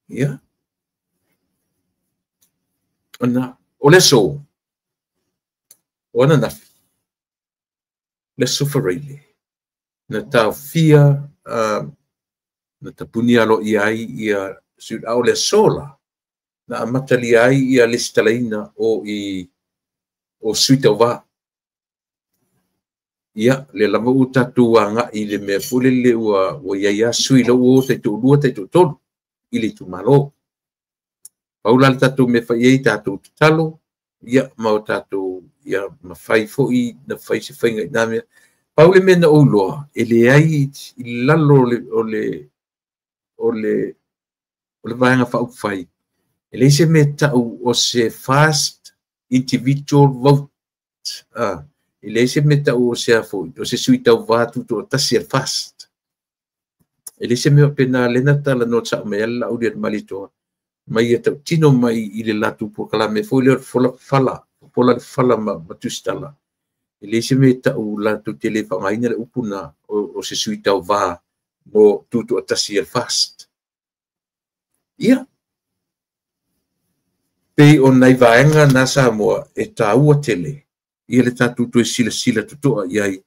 Ia. Ona, o le aso, o ananafi, le aso Faraile, na taofia, na tapuni aloaia ai ia sui, a o le aso la, na amatalia ai ia lesitalaina o i o sui tauvā. Ia, le lava ua tatou agai i le mea foi lele ua i ai lava sui la ua o taitoalua taitoatolu i le itumalo. Pau la le tatou mea fai ai, tatou tatalo, ia, ma o tatou, ia, mafai foi na fai se faiga i nā mea. Pau le mea na ou iloa, e leai i lalo o le vaega faaupufai, e leai se mea tau o se fast individual vote. E leai se mea tau o se afo, o se sui tauvā tutoatasi a le fast. E leai se mea faapena lea na talanoa sao mai ai le Laauli a le Malietoa, ma ia tautino mai i le latou polokalame foi lea o le fola fala, fola le fala ma tusitala. E leai se mea tau latou te le faaaogaina le upu na o se sui tauvā mo tutoatasi a le fast. Ia, pei o nai vaega na Samoa e tāua tele ia le tatou toe silasila totoa i ai,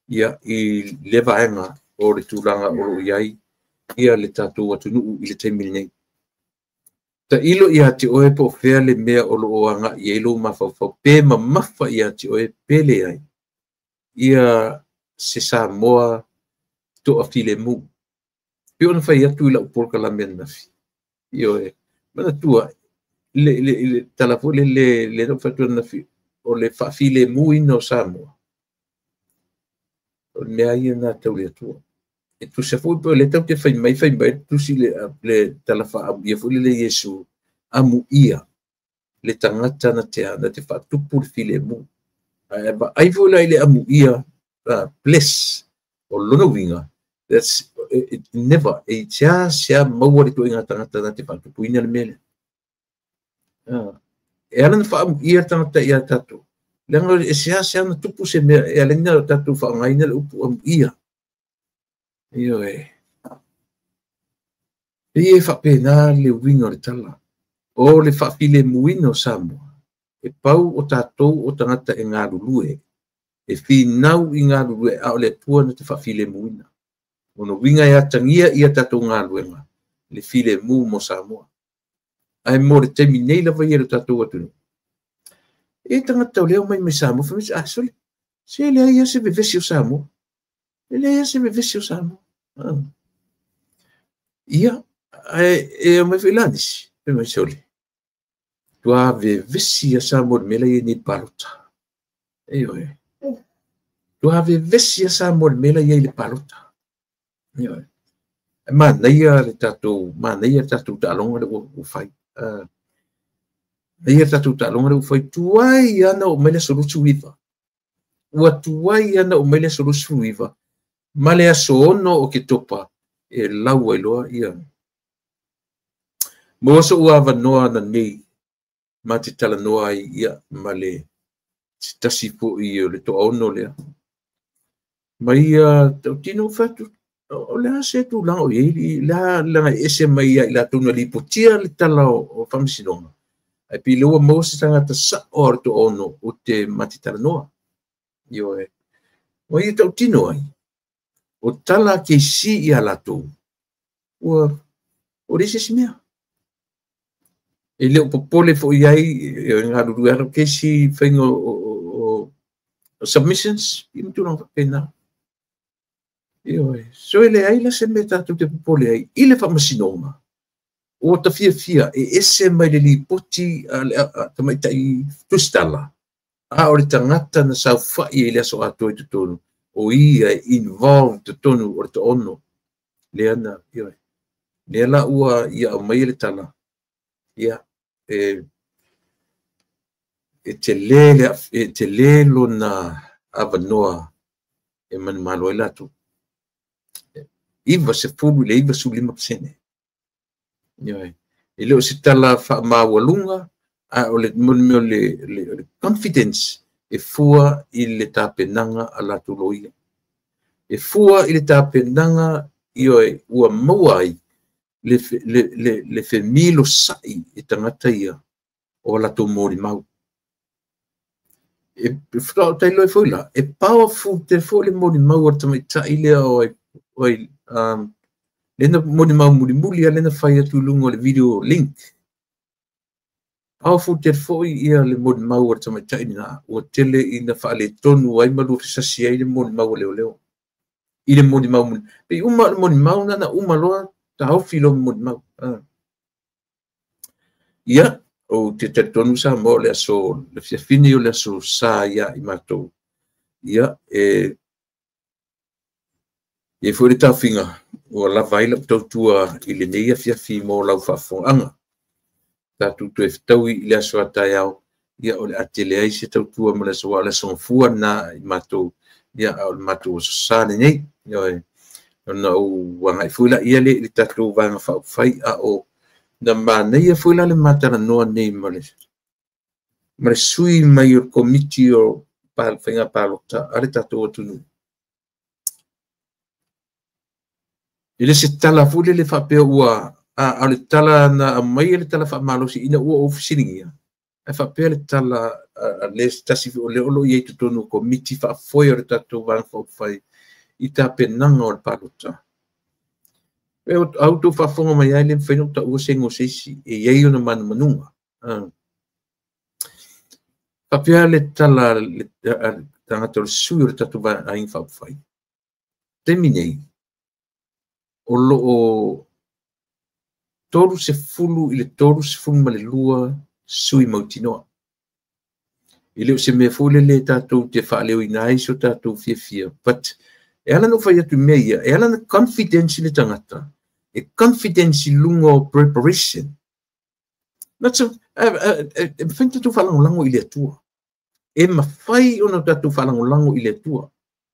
ia, i le vaega o le tulaga o lo o i ai ia le tatou atunuu i le taimi lenei. Tailo ia te oe po o fea le mea o lo o agai i ai lou mafaufau, pe mamafa ia te oe pe leai, ia se Samoa toafilemu. Pe ona fai atu i lau polokalame ananafi. Ioe, manatua, le tala foi le na fai atu ananafi, o le faafilemuina o Samoa. O le mea ia na tau le Atua. E tusa foi pe o le tau te fai mai, tusi le tala faamuia foi le Iesu, amuia le tagata na te ana te faatupu le filemu. Ae vaai foi la i le amuia, bless, o lona uiga, that's it never, e sea sea maua le tuaiga tagata na te faatupuina le mea lea. E ala na faamuia tagata ia tatou. Leaga e sea sea na tupu se mea, e ala ina o tatou faaaogaina le upu amuia. Ioe. E faapena le uiga o le tala. O le faafilemuina o Samoa, e pau o tatou o tagata e galulue, e finau i galulue, a o le Atua na te faafilemuina. Ona uiga e atagia ia tatou galuega, le filemu mo Samoa. Ae mo le taimi nei lava ia le tatou atunuu. E tagata o lea o mai mai Samoa, fai mai, sole, se leai ia se vevesi o Samoa. E leai ia se vevesi o Samoa. Ia, e o mai foi la nisi, fai mai sole. Tua vevesi a Samoa le mea la ia nei palota. Ioe. Tua vevesi a Samoa le mea la ia i le palota. Ioe. E manaia le tatou, manaia le tatou taaloga le ua fai. Manaia le tatou taaloga le ua fai. Tuai ana o mai le aso 29. Ua tuai ana o mai le aso 29. Ma le aso 6 o Ketopa e lau ai loa ia. Mo so ua avanoa na nei ma te talanoa ai ia ma le se tasi foi o le toaono lea. Ma ia tautino fatu o le a se tulaga o i ai la laga e ese mai ia i latou na lipotia le tala o faamasinoga. Ae pei lea ua maua se tagata sao a le toaono o te ma te talanoa. Ioe. O ia tautino ai, o tala keisi ia latou, ua o le isi mea. E le o popole foi ai, e galulue ala keisi faiga o submissions, i ma tulaga faapena. Ioe. So e leai la se mea tatou te popole ai i le faamasinoga, ua tafiafia e ese mai le lipoti a le tamaitai tusitala, a o le tagata na saofai ai le aso atoa i totonu, o ia e involved totonu o le toaono. Lea na, ioe. Lea la ua ia aumaia le tala, ia, e tele lona avanoa e manumalo ai latou. 90 i le 95%. Ioe. E le o se tala faamaualuga, a o le mea o le confidence e fua i le tapenaga a latou loia. E fua i le tapenaga, ioe, ua maua ai le femilosai e tagata ia o latou molimau. E tailoi foi la, e powerful tele foi le molimau a le tamaitai lea o ai, Lea na molimau mulimuli lava lea na fai atu i luga o le video link. Powerful tele foi ia le molimau a le tamaitai lena, ua tele ina faaletonu ai ma luafesasi ai le molimau a leoleo i le molimau mulimuli. Pei uma o le molimau na na uma loa taofi loa ma molimau. Ia, ou te talitonu Samoa o le aso le fiafini o le aso sa ia i matou. Ia, e i ai foi le taofiga ua lava ai lau tautua i lenei afiafi mo lau faafofogaaga. Tatou toe fetaui i le aso a taeao, ia o le a tele ai se tautua mo le aso, aua o le aso Gafua lena i matou, ia a o le matou aso Sa lenei. Ioe. Ona ou agai foi laia lea i le tatou Vaega Faaupufai, a o na manaia foi la le matalanoa nei ma le sui mai o le Komiti o Faiga Palota a le tatou atunuu. E le se tala foi lele faapea ua a o le tala na aumai le tala faamalosi ina ua ou fesiligia, ae faapea le tala a le tasi foi o lea o lo o i ai i totonu o Komiti Faafoe o le tatou Vaega Faaupufai i tapenaga o le palota. E a outou faafofoga mai ai, le mafai ona ou taua se igoa o se isi, e i ai ona manumanuga. Faapea le tala a le tagata o le sui o le tatou Aiga Faaupufai. Taimi nei, o lo o 30 i le 32 sui mautinoa. E le o se mea foi lele tatou te faaleoina ai so tatou fiafia, but e ala na ou fai atu i mea ia, e ala na confidence le tagata, e confidence i luga o preparation. Not so, e mafai ona tatou faalagolago i le Atua. E mafai ona tatou faalagolago i le Atua.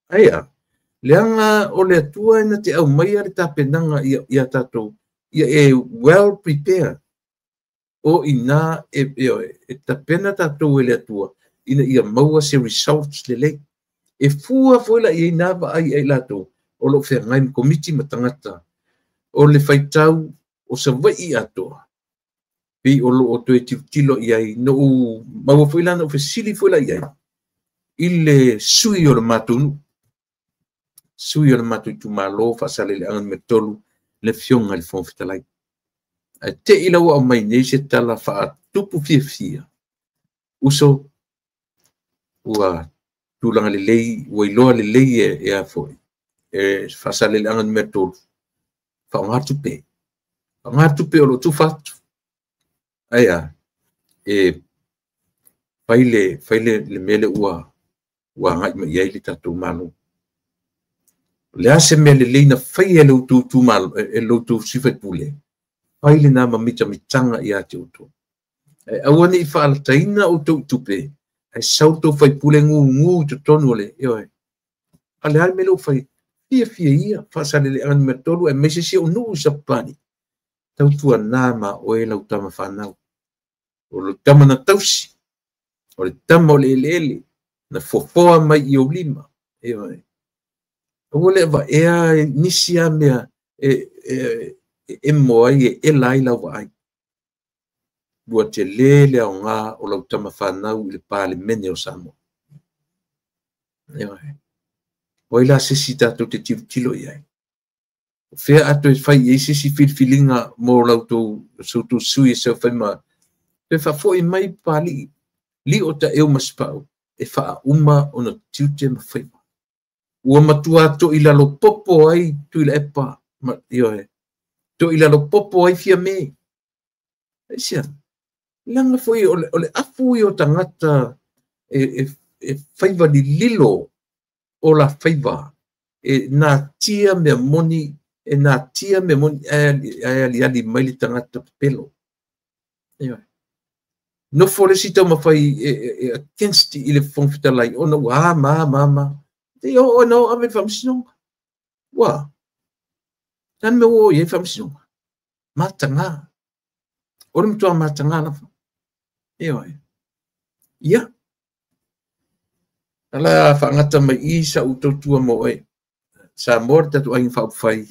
Ae a, leaga o le Atua e na te aumaia le tapenaga ia tatou, ia e well prepared. O ina e tapena tatou e le Atua ina ia maua se results lelei. E fua foi la i ai na vaai ai latou o lo o feagai ma komiti ma tagata o le faitau o Savaii atoa, pei o lo o toe tilotilo i ai. Na ou maua foi la, na ou fesili foi la i ai i le sui o le matou nuu, sui o le matou itumalo Faasaleleaga Nu.3, le Afioga i le Fofoga Fetalai. Ae te i la ua aumai nei se tala faatupu fiafia, uso, ua tulaga lelei, ua iloa lelei e a foi, e Faasaleleaga Nu.3, faaaoga tupe. Faaaoga tupe o lo o tufa atu. Ae a, e fai le mea lea ua agai mai i ai le tatou Malo. O le a se mea lelei na faia e le outou sui usufono, fai lena ma mitamitaga ia te outou. Ae aua ne i faalataina outou i tupe, ae sau tou faipule gugu i totonu o le, ioe. A le a le mea lea ua fai, fiafia ia, Faasaleleaga Nu.3, aemaise si ou nuu i Sapani, tautuana ma oe lau tama fanau. O le tama na tausi, o le tama o le eleele, na fofoa mai i ou lima. Ioe. Aua le avaea nisi a mea e emo ai, e ela ai lau vaai. Ua tele le aoga o lau tama fanau i le Palemene o Samoa. Ioe. O ai la se isi tatou te tilotilo i ai. O fea a toe fai i ai se isi filifiliga mo lau tou sui e seu fai ma toe faafoi mai Papalii, lio taeu ma Sipau, e faauma ona tiute ma faiva. Ua matua toi lalo popo ai Tuilaepa, ioe, toi lalo popo ai Fiame. Aisia, leaga foi o le afu i o tagata e faiva lililo o la faiva, e natia mea moni, e natia mea moni, ae aliali mai le tagata pepelo. Ioe. Nofo le si taumafai e against i le Fofoga Fetalai, ona ua ama. Te o na o ave le faamasinoga. Ua, le a le mea ua o i ai faamasinoga? Mataga. O le matua mataga lava. Ioe. Ia. Ala faagata mai i sa ou tautua mo oe. Samoa le tatou Aiga Faaupufai,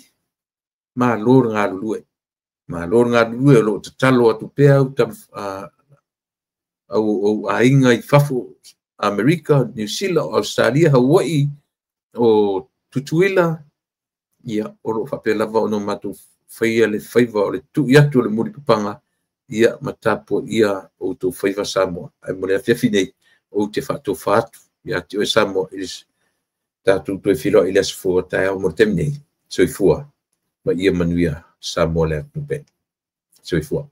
malo le galulue. Malo le galulue o lo o tatalo atu pea au aiga i fafo, Amerika, New Zealand, Australia, Hawaii, o Tutuila, Ia, o lo o faapea lava ona matou faia le faiva o le tui atu o le mulipapaga, ia ma tapuaia outou faiva Samoa. Ae mo le afiafi nei, ou te faatofa atu ia te oe Samoa i le tatou toe feiloai i le aso fou a taeao. Mo le taimi nei, soifua ma ia manuia Samoa le atunuu pele. Soifua.